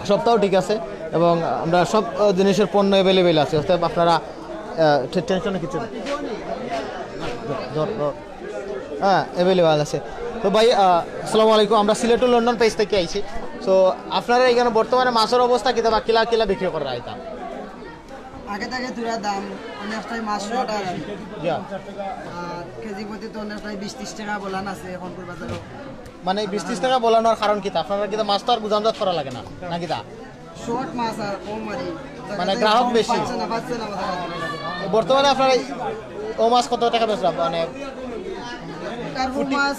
সবটাও ঠিক আছে। এবং আমরা সব আহ, জিনিসের পণ্য অ্যাভেলেবেল আছে, অতএব আপনারা টেনশনে কিছু নেই। ধর, ধর। হ্যাঁ, অ্যাভেলেবল আছে। তো ভাই আহ, আসসালামু আলাইকুম, আমরা সিলেট টু লন্ডন পেজ থেকে আইছি। তো আপনারা এখানে বর্তমানে মাছের অবস্থা কিতা বা কিলা কিলা বিক্রি করা এটা? আগে থেকে তুরা দাম, অনেকটাই মাছ শর্ট আর ইয়া। আর কেজি প্রতি তো অনেকটাই বিশ তিরিশ টাকা বলান আছে এখন বাজারও। মানে বিশ তিরিশ টাকা বলানোর কারণ কিতা? আপনারা কিতা মাছ তো আর গুদামজাত করা লাগে না, না কিতা? শর্ট মাছ আর কম আর কি। মানে গ্রাহক বেশি। পাচ্ছে না, পাচ্ছে না, পাচ্ছে না। বর্তমানে আপনারা এই ও মাছ কত টাকা বেচরা? মানে কার্পু মাছ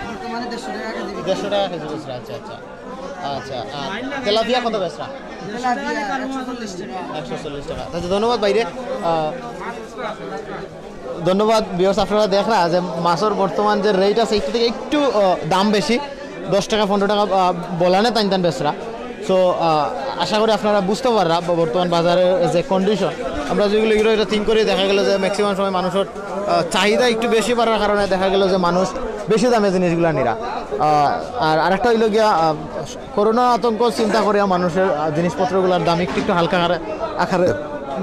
বর্তমানে দেড়শো টাকা কেজি। দেড়শো টাকা কেজি বেচরা, আচ্ছা আচ্ছা। আচ্ছা, আর তেলাপিয়া কত বেচরা? তেলাপিয়া একশো চল্লিশ টাকা। একশো চল্লিশ টাকা। আচ্ছা, ধন্যবাদ বাইরে। আহ, ধন্যবাদ ভিউয়ার্স, আপনারা দেখরা যে মাছের বর্তমান যে রেট আছে একটু থেকে একটু আহ, দাম বেশি, দশ টাকা পনেরো টাকা আহ, বলানে তাইন তান বেচরা। সো আশা করি আপনারা বুঝতে পাররা ব- বর্তমান বাজারের যে কন্ডিশন। আমরা যেগুলো এগুলো এটা থিঙ্ক করি, দেখা গেল যে ম্যাক্সিমাম সময় মানুষের আহ, চাহিদা একটু বেশি বাড়ার কারণে দেখা গেল যে মানুষ বেশি দামে জিনিসগুলো নিরা। আহ, আর আরেকটা হইল গিয়া আহ, করোনা আতঙ্ক চিন্তা করিয়া মানুষের আহ, জিনিসপত্রগুলোর দাম একটু একটু হালকা আকারে আকারে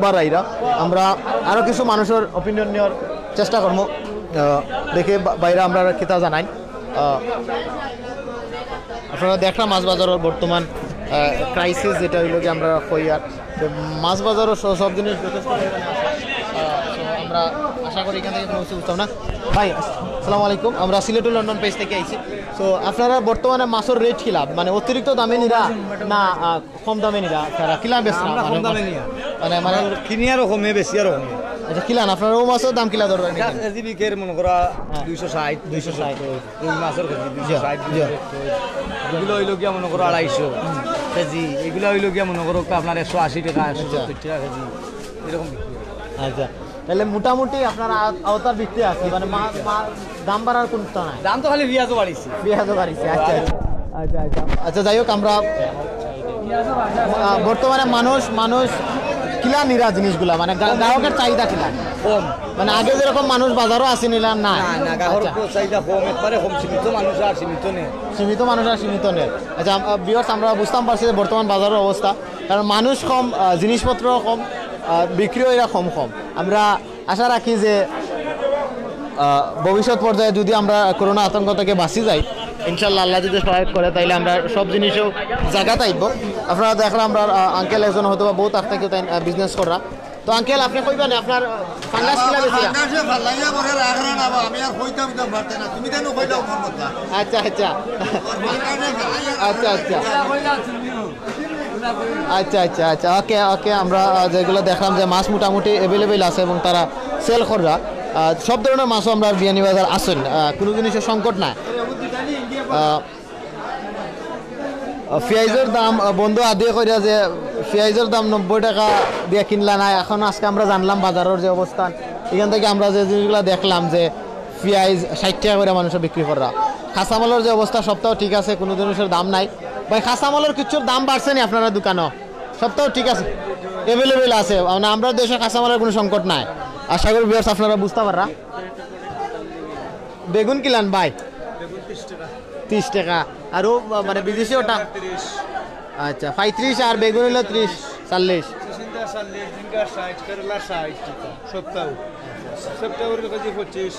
বাড়াইরা। আমরা আরও কিছু মানুষের ওপিনিয়ন নেওয়ার চেষ্টা করবো। আহ, দেখি বা-, বাইরে আমরা কিতা জানাই। আহ, আপনারা দেখরা মাছ বাজারর বর্তমান, আহ, ক্রাইসিস যেটা অইলো কি আমরা কই আর, তো মাছ বাজারর স-, সব জিনিস যথেষ্ট পরিমাণে আছে। আহ, তো আমরা আশা করি এখান থেকে কোনো কিছু বুঝতাম না। ভাই, আসসালামু আলাইকুম, আমরা সিলেটু লন্ডন পেজ থেকে আইছি। তো আপনারা বর্তমানে মাছর রেট কিলা, মানে অতিরিক্ত দামে নিরা না, আহ, কম দামে নিরা আপনারা কিলা বেচরা? আমরা কম মানে দামে নিয়া। মানে, মানে আমরা কিনি আরো কমে, বেশি আরো কমে। আচ্ছা, কিলান আপনারা ও মাছর দাম কিলা ধরবেন? কেজি বিকের মনে করা হ্যাঁ। দুইশো ষাট, দুইশো ষাট। রুই মাছর কেজি জি, দুইশো ষাট, জি। দুইশো সত্তর। এগুলা অইলো গিয়া মনে করো আড়াইশো কেজি, এগুলা অইলো গিয়া মনে করো আপনার একশো আশি টেকা, একশো সত্তর টেকা কেজি, এরকম বিক্রি হয়। আচ্ছা, তাইলে মোটামুটি আপনার আ-, আওতার ভিতরে আছে, মানে মা-, মা-, দাম বাড়ার কুনতা নাই? দাম তো খালি পিয়াজও বাড়িছে। পিয়াজও বাড়িছে, আচ্ছা, আচ্ছা। আচ্ছা, আচ্ছা। আচ্ছা, যাই হোক, আমরা, আহ, বর্তমানে মানুষ, মানুষ কিলা নিরা জিনিসগুলা, মানে গা-, গ্রাহকের চাহিদা কিলা? কম। মানে আগে যেরকম মানুষ বাজারও আসে নিলা না? না, না, গ্রাহক আচ্ছা। চাহিদা কম, একবারে কম, সীমিত মানুষ আর সীমিত নেই। সীমিত মানুষ আর সীমিত নেই। আচ্ছা, আম-, আহ, ভিউয়ার্স, আমরা বুঝতাম পারছি যে বর্তমান বাজারর অবস্থা, কারণ মানুষ কম, আহ, জিনিসপত্র কম, আহ, বিক্রিও এরা কম কম। আমরা আশা রাখি যে, আহ, ভবিষ্যৎ পর্যায়ে যদি আমরা করোনা আতঙ্ক থেকে বাঁচি যাই, ইনশাল্লাহ আল্লাহ যদি সহায়ক করে, তাইলে আমরা সব জিনিসও জাগাত আইবো। আপনারা দেখরা আমরা, আহ, আঙ্কেল একজন হয়তো বা বহুত আগ থেকে তাই, আহ, বিজনেস কররা। তো আঙ্কেল, আপনি কইবেন আপনার, আহ, ফাঙ্গাস কিলা বেচরা? ফাঙ্গাসে ফালাইয়া পরে রাখরা না বা, আমি আর কইতাম তো পারতে না, তুমি কেন কইলাও মন কথা? আচ্ছা, আচ্ছা। ফাঙ্গাসে ফালাইয়া আচ্ছা, আচ্ছা। আচ্ছা, আচ্ছা, আচ্ছা, ওকে, ওকে, আমরা, আহ, যেগুলা দেখলাম যে মাছ মোটামুটি অ্যাভেলেবল আছে এবং তারা সেল কররা, আহ, সব ধরনের মাছও আমরা বিয়ানীবাজার আছইন, আহ, কোনো জিনিসের সংকট নাই। আহ, আহ, পিয়াইজর দাম, আহ, বন্ধু আদিয়ে কইরা যে পিয়াইজর দাম নব্বই টেকা দিয়া কিনলা না, এখন আজকে আমরা জানলাম বাজারর যে অবস্থান, এখান থেকে আমরা যে জিনিসগুলা দেখলাম যে পিয়াইজ ষাইট টেকা কইরা মানুষে বিক্রি কররা, কাঁচামালর যে অবস্থা সবটাও ঠিক আছে, কোনো জিনিসের দাম নাই। ভাই, কাঁচামালর কিচ্ছুর দাম বাড়ছে নি আপনারা দোকানো? সবটাও ঠিক আছে, অ্যাভেলেবল আছে, মানে আমরা দেশে কাঁচামালর কোনো সংকট নাই। আশা করি ভিউয়ার্স আপনারা বুঝতা পাররা। বেগুন কিলান ভাই? তিরিশ টেকা। আর ও মানে বিদেশি ওটা? আচ্ছা, পঁয়ত্রিশ আর বেগুন অইলো তিরিশ, চল্লিশ। সিসিন্দা চল্লিশ, ঝিঙ্গা ষাইট, করলা ষাইট, সবটাও। সবটাও অইলো কেজি পঁচিশ।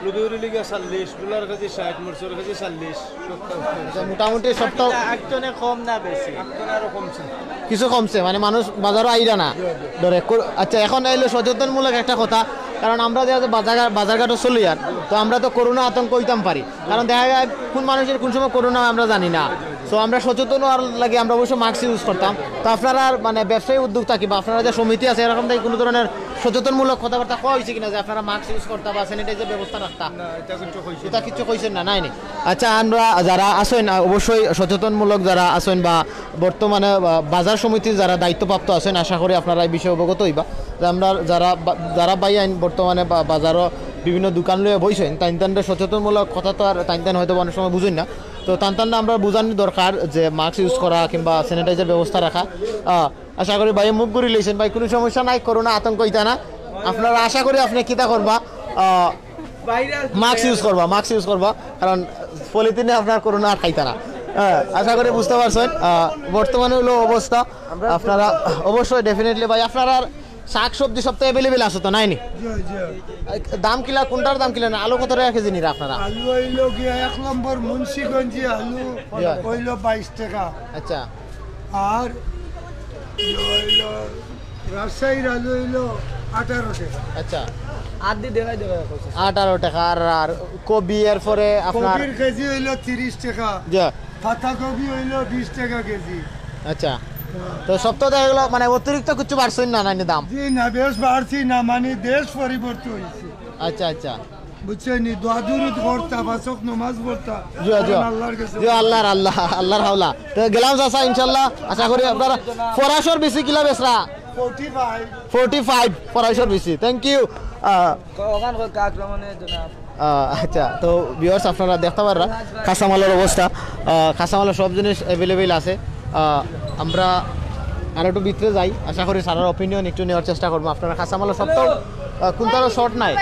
লুবিউরি লিগা চল্লিশ, ডুলার কেজি ষাইট, মরিচর কেজি চল্লিশ, সত্তর। আচ্ছা, মোটামুটি সত্তর। একজনে কম না বেশি? একজনে আরো কমছে। কিছু কমছে, মানে মানুষ বাজারও আইরা না। জি, জি। ডরে কর-, আচ্ছা, এখন অইলো সচেতনমূলক একটা কথা, কারণ আমরা যে বাজার, বাজারঘাটও চলি আর, তো আমরা তো করোনা আতঙ্ক অইতাম পারি, কারণ দেখা যায় কোন মানুষের কোন সময় করোনা আমরা জানি না। তো আমরা সচেতন অওয়ার লাগি আমরা অবশ্য মাস্ক ইউজ করতাম। তো আপনারা মানে ব্যবসায়ী উদ্যোক্তা কিংবা আপনারা যে সমিতি আছে এরকম থেকে কোনো ধরনের সচেতনমূলক কথাবার্তা কওয়া অইছে কিনা যে আপনারা মাস্ক ইউজ করতা বা স্যানিটাইজার ব্যবস্থা রাখতা? না, এটা কিছু কইছে এটা না। কিচ্ছু কইছেন না, নাই নি? আচ্ছা, আমরা যারা আছইন, আহ, অবশ্যই সচেতনমূলক যারা আছইন বা বর্তমানে, আহ, বাজার সমিতির যারা দায়িত্বপ্রাপ্ত আছইন, আশা করি আপনারা এই বিষয়ে অবগত অইবা। যে আমরা যারা বা-, যারা ভাইয়াইন বর্তমানে বা-, বাজারও বিভিন্ন দোকান লইয়া বইছইন, তাইন তানরে সচেতনমূলক কথা তো আর তাইন তান হয়তো অনেক সময় বুঝইন না। তো তান তানরে আমরা বুঝানি দরকার যে মাস্ক ইউজ করা কিংবা স্যানিটাইজার ব্যবস্থা রাখা। আহ, আশা করি ভাইয়ে মুখ ঘুরি লইছেন, ভাই কোনো সমস্যা নাই, করোনা আতঙ্ক অইতা না। আপনারা আশা করি আপনি কিতা করবা, আহ, মাস্ক ইউজ করবা, মাস্ক ইউজ করবা, কারণ পলিথিনে আপনার করোনা আটকাইতা না। হ্যাঁ, আশা করি বুঝতা পারছইন। আহ, বর্তমানে অইলো অবস্থা, আপনারা অবশ্যই ডেফিনেটলি ভাই আপনারার শাক সবজি সব তো অ্যাভেলেবল আছে তো, নাই নি? জি, জি। দাম কিলা, কোনটার দাম কিলা না? আলু কত টেকা কেজি নিরা আপনারা? আলু অইলো গিয়া এক নম্বর মুন্সিগঞ্জি আলু, জি। অইলো বাইশ টেকা। আচ্ছা। আর ইয়ে অইলো রাজশাহীর আলু অইলো আঠারো টেকা। আচ্ছা। আর দি দেখাই দেবে এখন। আঠারো টেকা। আর, আর কবি, এরপরে আপনার কবির কেজি অইলো তিরিশ টেকা। জি। পাতাকপি অইলো বিশ টেকা কেজি। আচ্ছা। তো সব তো দেখা গেল মানে অতিরিক্ত কিছু বাড়ছইন না, নানি দাম? জি না, বেশ বাড়ছি না, মানে দেশ পরিবর্তন অইছে। আচ্ছা, আচ্ছা। বুঝছইন নি? দোয়া দুরুদ পড়তা, পাঁচ ওয়াক্ত নামাজ পড়তা। জি, জি। কারণ আল্লাহর কাছে জি, আল্লাহর, আল্লাহ, আল্লাহর হাওলা। তো গেলাম চাচা, ইনশাআল্লাহ, আশা করি আপনারা ফরাসর বিচি কিলা বেচরা? Forty five। Forty five ফরাসর বিচি। Thank you। আহ, ওখান কই কাক রমনের জনাব। আহ, আচ্ছা, তো ভিউয়ার্স আপনারা দেখতা পাররা কাঁচামালর অবস্থা। আহ, কাঁচামালর সব জিনিস অ্যাভেলেবল আছে। আহ, আমরা আর একটু ভিতরে যাই, আশা করি স্যারের ওপিনিয়ন একটু নেওয়ার চেষ্টা করবো। আপনারা কাঁচামালর সব তো, আহ, কোনটারও শর্ট নাই।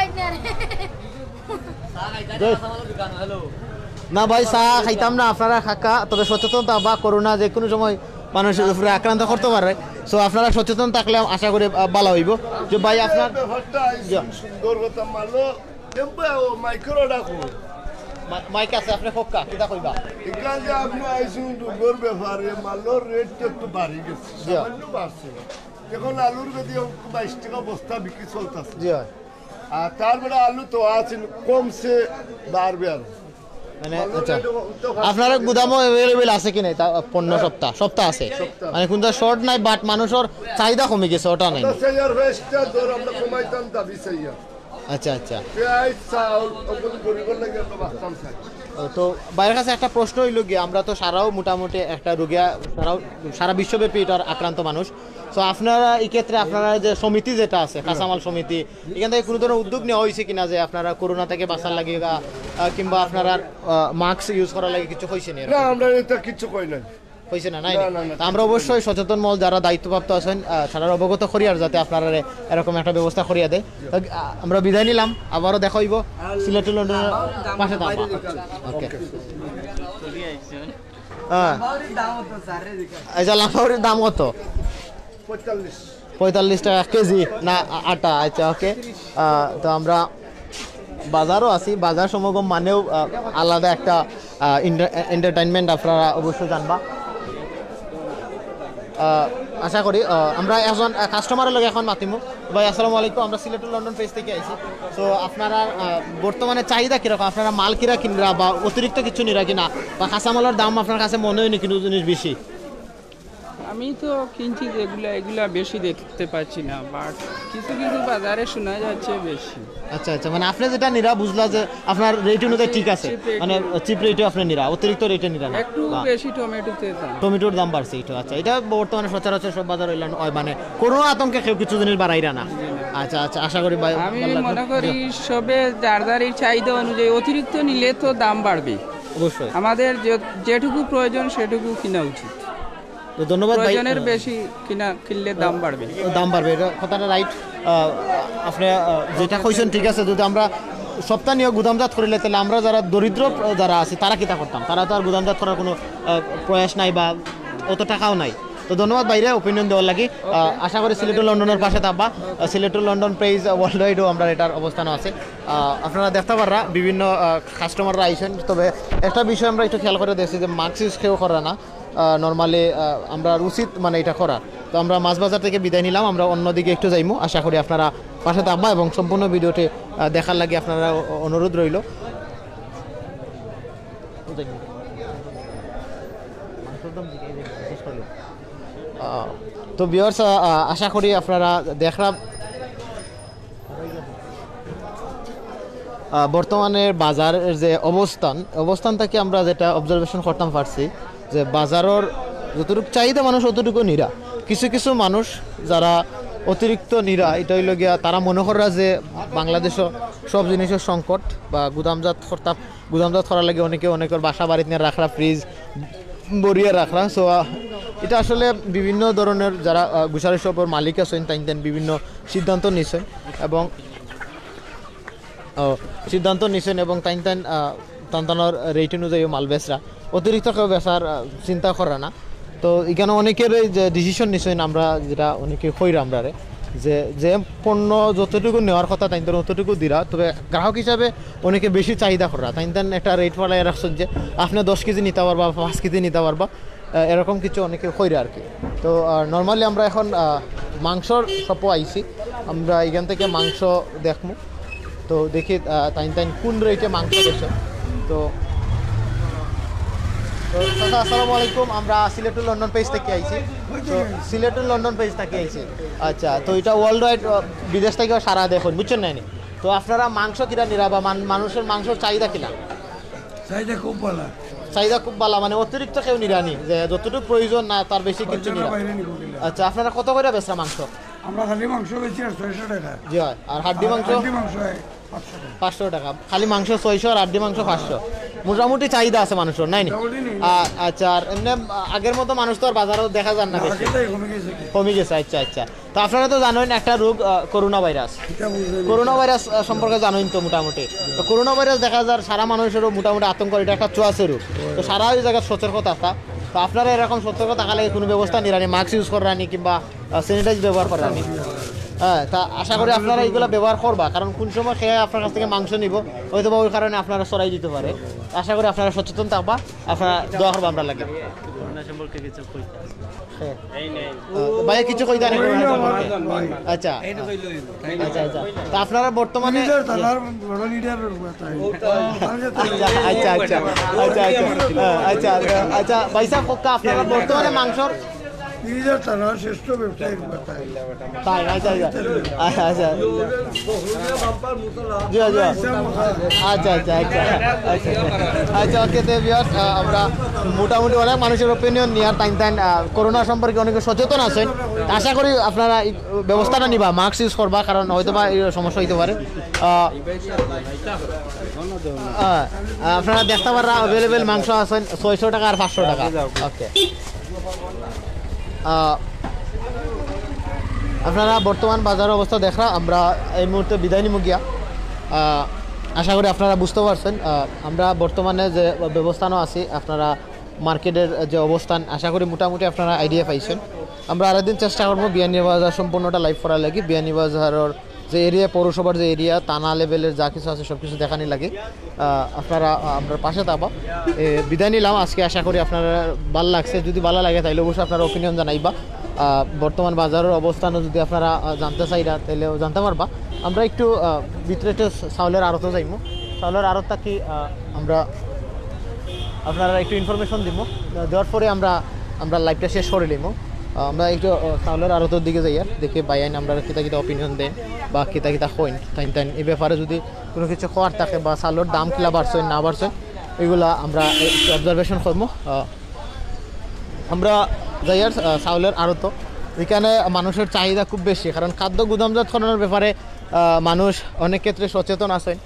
না ভাই, চা খাইতাম না, আপনারা খাক্কা, তবে সচেতন থাকবা, করোনা যে কোনো সময় মানুষের উপরে আক্রান্ত করতে পারে। So আপনারা সচেতন থাকলে আশা করি, আহ, ভালো হইব। যে ভাই আপনার ব্যাপারটা আইসি জি। সুন্দর কথা মালো। এম্বা, ও মাইক্রো ডাকো। মা- মাইক আছে, আপনি কউক্কা, কিতা কইবা? এখানে যে আপনি আইসুন দুধর ব্যাপারে, মালর রেট তো একটু বাড়ি গেছে, জি। সামান্য বাড়ছে। এখন আলুর কেজি বাইশ টাকা বস্তা বিক্রি চলতেছে। জি অয়। আর তারপরে আলু তো আছে, কমছে, বাড়বে আরো। মানে মালর আচ্ছা, রেট উঠতে পারছে আপনার না। গুদামও অ্যাভেলেবল আছে কি নাই? তা পণ্য সবতা সবতা আছে, মানে কুনতা শর্ট নাই, বাট মানুষর চাহিদা কমি গেছে, ওটা নাই। আমরা চাইয়ার রেটটা দর আমরা কমাইতাম, দাবি চাইয়ার। আচ্ছা আচ্ছা। পেঁয়াজ, চাউল, ওগুলো গরিবের লাগে আমরা বাঁচতাম চাই। তো ভাইর কাছে একটা প্রশ্ন অইল গিয়া, আমরা তো সারাও মোটামুটি একটা রোগিয়া সারাও, সারা বিশ্বব্যাপী এটার আক্রান্ত মানুষ। তো আপনারা এই ক্ষেত্রে আপনারা যে সমিতি যেটা আছে, কাঁচামাল সমিতি, এখান থেকে কোনো ধরনের উদ্যোগ নেওয়া হয়েছে কিনা যে আপনারা করোনা থেকে বাঁচার লাগি বা, আহ, কিংবা আপনারা মাস্ক ইউজ করার লাগি কিছু হয়েছে নি এরকম? না, আমরা এটা কিচ্ছু কই নাই। হয়েছে না, নাই না, নি? না, না, তো আমরা অবশ্যই সচেতন মহল যারা দায়িত্বপ্রাপ্ত আছেন, আহ, তারা অবগত করি আর যাতে আপনারা এরকম একটা ব্যবস্থা করিয়া দেয়। তো, আহ, আমরা বিদায় নিলাম, আবারও দেখা হইব সিলেটুল লন্ডনের পাশে থাকবা। ওকে। হ্যাঁ। এই যে লাফাউরির দাম কত? পঁয়তাল্লিশ। পঁয়তাল্লিশ টাকা কেজি না আ- আটা? আচ্ছা, ওকে। তো আমরা বাজারও আছি, বাজার সমাগম মানেও আহ, আলাদা একটা এন্টারটেইনমেন্ট, আপনারা অবশ্যই জানবা। আহ, আশা করি আহ, আমরা একজন কাস্টমারের লগে এখন মাতিমু। ভাই, আসসালামু আলাইকুম, আমরা সিলেটুল লন্ডন পেজ থেকে আইছি। তো আপনারা আহ, বর্তমানে চাহিদা কিরকম? আপনারা মাল কিরা কিনরা বা অতিরিক্ত কিছু নিরা কিনা, বা কাঁচামালের দাম আপনার কাছে মনে হয়নি কিন্তু জিনিস বেশি? আমি তো কিনছি যেগুলা, এগুলা বেশি দেখতে পাচ্ছি না, বাট কিছু কিছু বাজারে শোনা যাচ্ছে বেশি। আচ্ছা আচ্ছা, মানে আপনি যেটা নিরা বুঝলা যে আপনার রেট অনুযায়ী ঠিক আছে, Cheap rate-এ। মানে চিপ রেটে আপনি নিরা, অতিরিক্ত রেটে নিরা না? একটু বা বেশি টমেটোতে দাম। টমেটোর দাম বাড়ছে একটু। আচ্ছা, এটা বর্তমানে সচরাচর সব বাজার হইলাম, ওই মানে করোনা আতঙ্কে কেউ কিছু জিনিস বাড়াইরা না। আচ্ছা আচ্ছা, আশা করি ভাই আমি ভালো লাগবে। মনে করি সবে যার যার এই চাহিদা অনুযায়ী অতিরিক্ত নিলে তো দাম বাড়বে। অবশ্যই। আমাদের যে- যেটুকু প্রয়োজন সেটুকু কিনা উচিত। তো ধন্যবাদ ভাই। প্রয়োজনের বেশি কিনা কিনলে দাম বাড়বে। দাম বাড়বে, এটা কথাটা রাইট। আপনি আহ, যেটা কইছেন ঠিক আছে, যদি আমরা সপ্তাহ নিয়ে গুদামজাত করিলে, তাহলে আমরা যারা দরিদ্র আহ, যারা আছি, তারা কিতা করতাম? তারা তো আর গুদামজাত করার কোনো আহ, প্রয়াস নাই বা অত টাকাও নাই। তো ধন্যবাদ ভাইরে ওপিনিয়ন দেওয়ার লাগি। আহ, আশা করি সিলেটুল লন্ডনের পাশে থাকবা। আহ, সিলেটুল লন্ডন পেজ ওয়ার্ল্ড ওয়াইডও আমরা এটার অবস্থানও আছে। আহ, আপনারা দেখতে পাররা বিভিন্ন কাস্টমাররা আইছেন, তবে একটা বিষয় আমরা একটু খেয়াল করে দেখছি যে মাস্ক ইউজ কেউ করে না। নর্মালি আমরা উচিত মানে এটা করার। তো আমরা মাছ বাজার থেকে বিদায় নিলাম, আমরা অন্যদিকে একটু যাইমু। আশা করি আপনারা পাশে থাকবা এবং সম্পূর্ণ ভিডিওটি আহ, দেখার লাগি আপনারা অ- অনুরোধ রইল। আহ, তো ভিউয়ার্স, আশা করি আপনারা দেখরা আহ, বর্তমানে বাজারের যে অবস্থান, অবস্থান থেকে আমরা যেটা অবজারভেশন করতাম পারছি যে বাজারের যতটুকু চাহিদা মানুষ অতটুকু নিরা। কিছু কিছু মানুষ যারা অতিরিক্ত নিরা, এটা হইল গিয়া তারা মনে কররা যে বাংলাদেশও সব জিনিসের সংকট বা গুদামজাত করতাম, গুদামজাত করার লাগি অনেকে অনেকের বাসা বাড়িত নিয়ে রাখরা ফ্রিজ ভরিয়া রাখরা। সো এটা আসলে বিভিন্ন ধরনের যারা গুসারি শপের মালিক আছেন, তাইন তাইন বিভিন্ন সিদ্ধান্ত নিছেন এবং ও, সিদ্ধান্ত নিছেন এবং তাইন তাইন আহ, তান তানোর রেট অনুযায়ী মাল বেচরা, অতিরিক্ত কেউ বেচার আহ, চিন্তা করা না। তো এখানে অনেকের এই যে ডিসিশন নিছেন, আমরা যেটা অনেকে কইরা আমরারে যে যে পণ্য যতটুকু নেওয়ার কথা তাইন তান অতটুকু দিরা, তবে গ্রাহক হিসাবে অনেকে বেশি চাহিদা করা, তাইন তান একটা রেট ফালাই রাখছেন যে আপনি দশ কেজি নিতে পারবা, পাঁচ কেজি নিতে পারবা, আহ, এরকম কিছু অনেকে কইরা আর কি। তো নর্মালি আমরা এখন আহ, মাংসর শপও আইছি, আমরা এখান থেকে মাংস দেখমু। তো দেখি আহ, তাইন তাইন কোন রেটে মাংস বেচে। তো তো চাচা, আসসালামু আলাইকুম, আমরা সিলেটুল লন্ডন পেজ থেকে আইছি। তো সিলেটুল লন্ডন পেজ থেকে আইছি। আচ্ছা, তো এটা ওয়ার্ল্ড ওয়াইড, বিদেশ থেকে সারা দেখুন, বুঝছেন না নি? তো আপনারা মাংস কিনা নিরা বা মান- মানুষের মাংসর চাহিদা কিনা? চাহিদা খুব ভালো। চাহিদা খুব ভালো, মানে অতিরিক্ত কেউ নিরানি, যে যতটুকু প্রয়োজন না তার বেশি কিছু প্রয়োজনের নিরা। বাইরে নিব কিনা। আচ্ছা, আপনারা কত করে বেচরা মাংস? আমরা খালি মাংস বেচি আর ছয়শো টাকা। জি হয়। আর হাড্ডি মাংস? হাড্ডি মাংস হয় পাঁচশো টাকা। পাঁচশো টাকা। খালি মাংস ছয়শো আর হাড্ডি মাংস পাঁচশো। মোটামুটি চাহিদা আছে মানুষের, নাই নি? মোটামুটি নেই। আ- আচ্ছা, আর এমনি আ- আগের মতো মানুষ তো আর বাজারও দেখা যার না বেশি। আগেটাই কমে গেছে কি? কমে গেছে, আচ্ছা আচ্ছা। তো আপনারা তো জানেন একটা রোগ আহ, করোনা ভাইরাস। এটা বুঝলেন? করোনা ভাইরাস আহ, সম্পর্কে জানেন তো মোটামুটি। তো করোনা ভাইরাস দেখা যার সারা মানুষেরও মোটামুটি আতঙ্ক, এটা একটা ছোঁয়াচে রোগ। তো সারা ওই জায়গায় সতর্ক থাকা। তো আপনারা এরকম সতর্ক থাকার লাগি কোনো ব্যবস্থা নিরানি, মাস্ক ইউজ করানি কিংবা স্যানিটাইজ ব্যবহার করানি? হ্যাঁ, তা আশা করি আপনারা এইগুলা ব্যবহার করবা, কারণ কোন সময় কে আপনার কাছ থেকে মাংস নিব, হয়তো বা ওই কারণে আপনারা ছড়াই দিতে পারে। আশা করি আপনারা সচেতন থাকবা, আপনারা দোয়া করবা আমরার লাগি। করোনা সম্পর্কে কিছু কইতা। হ্যাঁ। এই নেই। আহ, ভাইয়া কিছু কইতা নাকি করোনা সম্পর্কে? আচ্ছা। আচ্ছা, আচ্ছা। তা আপনারা বর্তমানে নিজের থানার বড় লিডার কথা। আচ্ছা, আচ্ছা, আচ্ছা। আচ্ছা, আচ্ছা। আহ, আচ্ছা, আচ্ছা, আচ্ছা, ভাই সাহেব, আপনারা বর্তমানে মাংসর নিজের থানার শ্রেষ্ঠ ব্যবসায়ীর কথা। তাই, আচ্ছা, আচ্ছা। আচ্ছা, আচ্ছা। জি, জি। আচ্ছা, আচ্ছা, আচ্ছা। আচ্ছা, আচ্ছা। আচ্ছা, ওকে, তো ভিউয়ার্স, আহ, আমরা মোটামুটি অনেক মানুষের ওপিনিয়ন নিয়ার তাইন তাইন, আহ, করোনা সম্পর্কে অনেকে সচেতন আছেন। আশা করি আপনারা এই ব্যবস্থাটা নিবা, মাস্ক ইউজ করবা, কারণ হয়তো বা এই সমস্যা হইতে পারে। আহ, আহ, আপনারা দেখতে পাররা অ্যাভেলেবল মাংস আছে ছয়শো টাকা আর পাঁচশো টাকা। ওকে। আহ, আপনারা বর্তমান বাজারের অবস্থা দেখরা, আমরা এই মুহূর্তে বিদায় নিমু গিয়া। আহ, আশা করি আপনারা বুঝতে পারছেন, আহ, আমরা বর্তমানে যে ব্যবস্থানো আছি, আপনারা মার্কেটের যে অবস্থান, আশা করি মোটামুটি আপনারা আইডিয়া পাইছেন। আমরা আরেকদিন চেষ্টা করবো বিয়ানীবাজার সম্পূর্ণটা লাইভ করার লাগি, বিয়ানীবাজারের যে এরিয়া, পৌরসভার যে এরিয়া, থানা লেভেলের যা কিছু আছে সব কিছু দেখানি লাগে। আহ, আপনারা, আহ, আমরার পাশে থাকবা। এ, বিদায় নিলাম আজকে, আশা করি আপনারা ভালো লাগছে। যদি ভালো লাগে তাহলে অবশ্যই আপনারা ওপিনিয়ন জানাইবা। আহ, বর্তমান বাজারের অবস্থানও যদি আপনারা, আহ, জানতে চাইরা তাহলেও জানতে পারবা। আমরা একটু, আহ, ভিতরে একটু চাউলের আড়তো যাইমু। চাউলের আড়তটা কি, আহ, আমরা আপনারা একটু ইনফরমেশন দিমু। আহ, দেওয়ার পরে আমরা, আমরা লাইভটা শেষ করে নিমু। আহ, আমরা একটু, আহ, চাউলের আড়তর দিকে যাই আর দেখি ভাইয়াইন আমরা কিতা কিতা ওপিনিয়ন দেন বা কিতা কিতা কইন, তাইন তাইন এই ব্যাপারে যদি কোনো কিছু কওয়ার থাকে বা চাউলের দাম কিলা বাড়ছে না বাড়ছে, এগুলা আমরা একটু অবজারভেশন করবো। আহ, আমরা যাই আর, আহ, চাউলের আড়তো, এখানে মানুষের চাহিদা খুব বেশি, কারণ খাদ্য গুদামজাতকরণের ব্যাপারে, আহ, মানুষ অনেক ক্ষেত্রে সচেতন আছেন।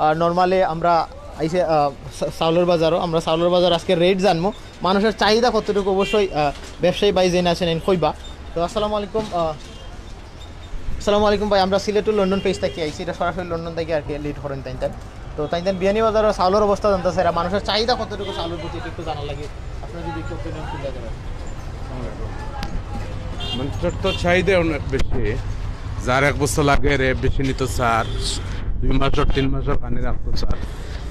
আর নর্মালি আমরা আইসে, আহ, চা-, চাউলের বাজারও, আমরা চাউলের বাজার আজকে রেট জানবো, মানুষের চাহিদা কতটুকু, অবশ্যই, আহ, ব্যবসায়ী ভাই যেন আছেন এন কইবা। তো আসসালামু আলাইকুম, আহ, আসসালামু আলাইকুম ভাই, আমরা সিলেট টু লন্ডন পেজ থেকে আইছি, এটা সরাসরি লন্ডন থেকে আর কি লিড করেন তাইন তাইন। তো তাইন তাইন বিয়ানীবাজারের চাউলের অবস্থা জানতে চাইরা, মানুষের চাহিদা কতটুকু চাউলের প্রতি একটু জানার লাগি আপনারা যদি একটু ওপিনিয়ন তুলে ধরেন। মানুষের তো চাহিদা অনেক বেশি, যার এক বস্তা লাগে রে বেশি নিত স্যার, দুই মাসের তিন মাসের পানি রাখতো স্যার।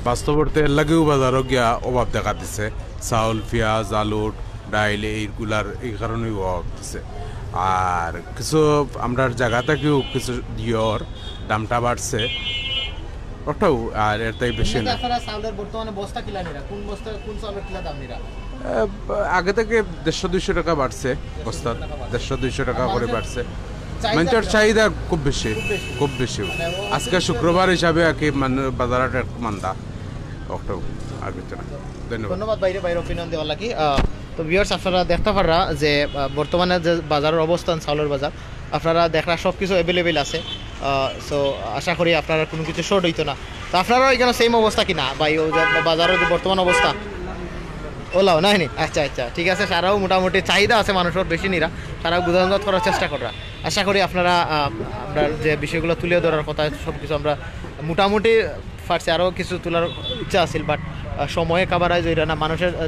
বাস্তবতে এর লাগেও বাজারও গিয়া অভাব দেখা দিছে, চাউল, পিঁয়াজ, আলু, ডাইল এইগুলার এই কারণেই অভাব দিছে। আর কিছু আমরার জায়গা থাকিও কিছু দিয়র দামটা বাড়ছে, ওটাও আর এর তাই বেশি না। আপনারা চাউলের বর্তমানে বস্তা কিলা নিরা? কোন বস্তা, কোন চাউলের কিলা দাম নিরা? আহ, আগে থেকে দেড়শো দুইশো টাকা বাড়ছে বস্তা, দেড়শো দুইশো টাকা করে বাড়ছে। চাহিদা মানুষের কিলা? চাহিদা খুব বেশি, খুব বেশি। খুব বেশি। মানে, ও আজকে শুক্রবার হিসাবে আর কি, মানে, বাজার হাট একটু মান্দা, ওটাও আর কিছু না। ধন্যবাদ। ধন্যবাদ ভাইরে, ভাইর ওপিনিয়ন দেওয়ার লাগি। আহ, তো ভিউয়ার্স, আপনারা দেখতে পাররা যে, আহ, বর্তমানে যে বাজারের অবস্থান, চাউলের বাজার, আপনারা দেখরা সব কিছু অ্যাভেলেবল আছে। আহ, সো আশা করি আপনারা কোনো কিছু শর্ট হইতো না। তো আপনারাও এখানে সেম অবস্থা কি না ভাই? ও যে বাজারের যে বর্তমান অবস্থা, ওলাও না হয়নি? আচ্ছা, আচ্ছা, ঠিক আছে। সারাও মোটামুটি চাহিদা আছে মানুষের বেশি নিরা, সারাও গুদামজাত করার চেষ্টা কররা। আশা করি আপনারা, আহ, আমরা যে বিষয়গুলো তুলে ধরার কথা, সব কিছু আমরা মোটামুটি পারছি। আরও কিছু তোলার ইচ্ছা আছিল, বাট সময়ে কাভার হয় যেটা না, মানুষের, আহ,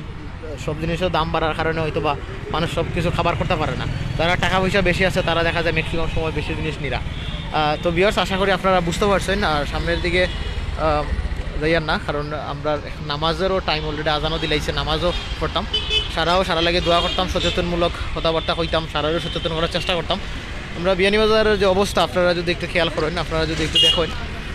সব জিনিসের দাম বাড়ার কারণে হয়তো বা মানুষ সব কিছু কাভার করতে পারে না। যারা টাকা পয়সা বেশি আছে, তারা দেখা যায় ম্যাক্সিমাম সময় বেশি জিনিস নিরা। আহ, তো ভিউয়ার্স, আশা করি আপনারা বুঝতে পারছেন। আর সামনের দিকে, আহ, যাইয়ার না, কারণ আমরা নামাজেরও টাইম অলরেডি, আজানও দিলাইছে, নামাজও পড়তাম, সারাও সারা লাগে দোয়া করতাম, সচেতনমূলক কথাবার্তা কইতাম, সারারও সচেতন করার চেষ্টা করতাম। আমরা বিয়ানীবাজারের যে অবস্থা, আপনারা যদি একটু খেয়াল করেন, আপনারা যদি একটু দেখেন,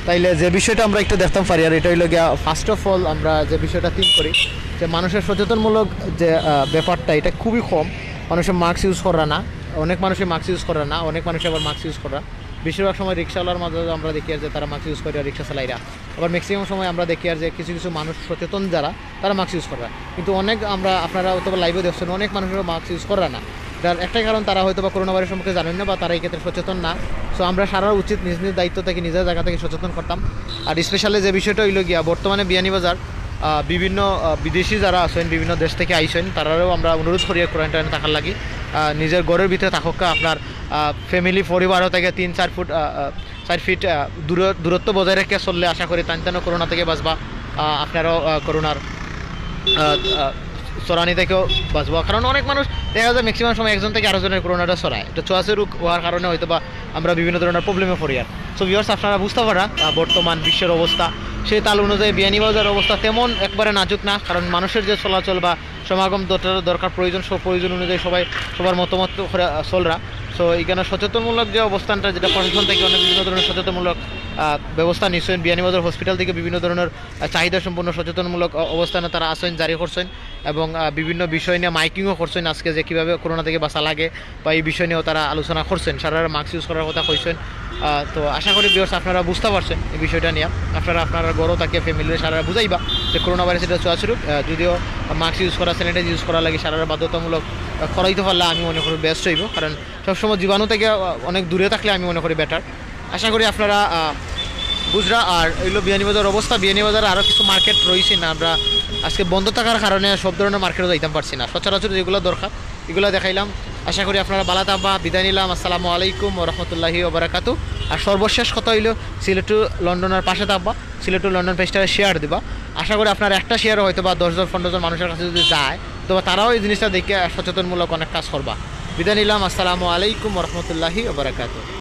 তাইলে যে বিষয়টা আমরা একটু দেখতাম পারি, আর এটা হইলো গিয়া, ফার্স্ট অফ অল, আমরা যে বিষয়টা থিঙ্ক করি যে মানুষের সচেতনমূলক যে, আহ, ব্যাপারটা, এটা খুবই কম। মানুষের মাস্ক ইউজ করা না, অনেক মানুষের মাস্ক ইউজ করা না, অনেক মানুষ আবার মাস্ক ইউজ করা। বেশিরভাগ সময় রিক্সাওয়ালার মাঝে আমরা দেখি আর যে তারা মাস্ক ইউজ করে রিক্সা চালাইরা, আবার ম্যাক্সিমাম সময় আমরা দেখি আর যে কিছু কিছু মানুষ সচেতন যারা, তারা মাস্ক ইউজ করা। কিন্তু অনেক আমরা, আপনারা হয়তো লাইভে দেখছেন, অনেক মানুষেরও মাস্ক ইউজ করা না। যার একটাই কারণ, তারা হয়তো বা করোনা ভাইরাস সম্পর্কে জানেন না বা তারা এই ক্ষেত্রে সচেতন না। সো আমরা সারার উচিত নিজ নিজ দায়িত্ব থেকে, নিজের জায়গা থেকে সচেতন করতাম। আর স্পেশালি যে বিষয়টা হইলো গিয়া, বর্তমানে বিয়ানীবাজার, আহ, বিভিন্ন, আহ, বিদেশি যারা আছেন, বিভিন্ন দেশ থেকে আইছেন, তারারও আমরা অনুরোধ করি কোয়ারেন্টাইনে থাকার লাগি। আহ, নিজের ঘরের ভিতরে থাকুক্কা, আপনার, আহ, ফ্যামিলি, পরিবারও থেকে তিন চার ফুট, আহ, আহ, চার ফিট, আহ, দূর-, দূরত্ব বজায় রেখে চললে আশা করি তান তানও করোনা থেকে বাঁচবা। আহ, আপনারাও, আহ, করোনার, আহ, আহ, ছড়ানি থাকিও বাঁচবো। কারণ অনেক মানুষ দেখা যায় ম্যাক্সিমাম সময় একজন থাকি আরোজনর করোনাটা ছড়ায়। এটা ছোঁয়াছুঁয়ি রোগ অওয়ার কারণে হয়তো বা আমরা বিভিন্ন ধরনর প্রবলেমে পড়ি আর। So ভিউয়ার্স, আপনারা বুঝতা পাররা, আহ, বর্তমান বিশ্বর অবস্থা, সেই তাল অনুযায়ী বিয়ানীবাজার অবস্থা তেমন একবারে নাজুক না, কারণ মানুষর যে চলাচল বা সমাগম দরকার, দরকার প্রয়োজন, সব প্রয়োজন অনুযায়ী সবাই সবার মতো মতো করি, আহ, চলরা। So ইখানো সচেতনমূলক যে অবস্থানটা, যেটা প্রশাসন থাকি অনেক বিভিন্ন ধরনর সচেতনমূলক, আহ, ব্যবস্থা নিছইন, বিয়ানীবাজার হসপিটাল থাকি বিভিন্ন ধরনর, আহ, চাহিদা সম্পন্ন সচেতনমূলক অ-, অবস্থান তারা আছইন, জারি করছইন এবং, আহ, বিভিন্ন বিষয় নিয়া মাইকিংও করছইন আজকে, যে কিভাবে করোনা থাকি বাঁচা লাগে বা এই বিষয় নিয়াও তারা আলোচনা করছইন। সারারা মাস্ক ইউজ করার কথা কইছইন। আহ, তো আশা করি ভিউয়ার্স, আপনারা বুঝতা পারছইন এই বিষয়টা নিয়া। আপনারা আপনারা ঘরো থাকিয়া ফ্যামিলিরে সারারা বুঝাইবা যে করোনা ভাইরাস এটা ছোঁয়াছুঁয়ি রোগ, আহ, যদিও মাস্ক ইউজ করা, স্যানিটাইজ ইউজ করা লাগে সারারা বাধ্যতামূলক, আহ, করাইতে পারলে আমি মনে করি বেস্ট অইবো, কারণ সবসময় জীবাণু থাকি, আহ, অনেক দূরে থাকলে আমি মনে করি বেটার। আশা করি আপনারা, আহ, বুঝরা। আর অইলো বিয়ানীবাজার অবস্থা, বিয়ানীবাজার আরও কিছু মার্কেট রইছে না, আমরা আজকে বন্ধ থাকার কারণে সব ধরনর মার্কেটও যাইতাম পারছি না। সচরাচর যেগুলা দরকার এগুলা দেখাইলাম। আশা করি আপনারা ভালা থাকবা। বিদায় নিলাম। আসসালামু আলাইকুম ওয়া রাহমাতুল্লাহি ওয়া বারাকাতু। আর সর্বশেষ কথা অইলো, সিলেট টু লন্ডনর পাশে থাকবা, সিলেট টু লন্ডন পেজটা শেয়ার দিবা। আশা করি আপনার একটা শেয়ারও হয়তো বা দশ জন পনেরো জন মানুষর কাছে যদি যায়, তো তারাও এই জিনিসটা দেখে সচেতনমূলক অনেক কাজ করবা। বিদায় নিলাম। আসসালামু আলাইকুম ওয়া রাহমাতুল্লাহি ওয়া বারাকাতু।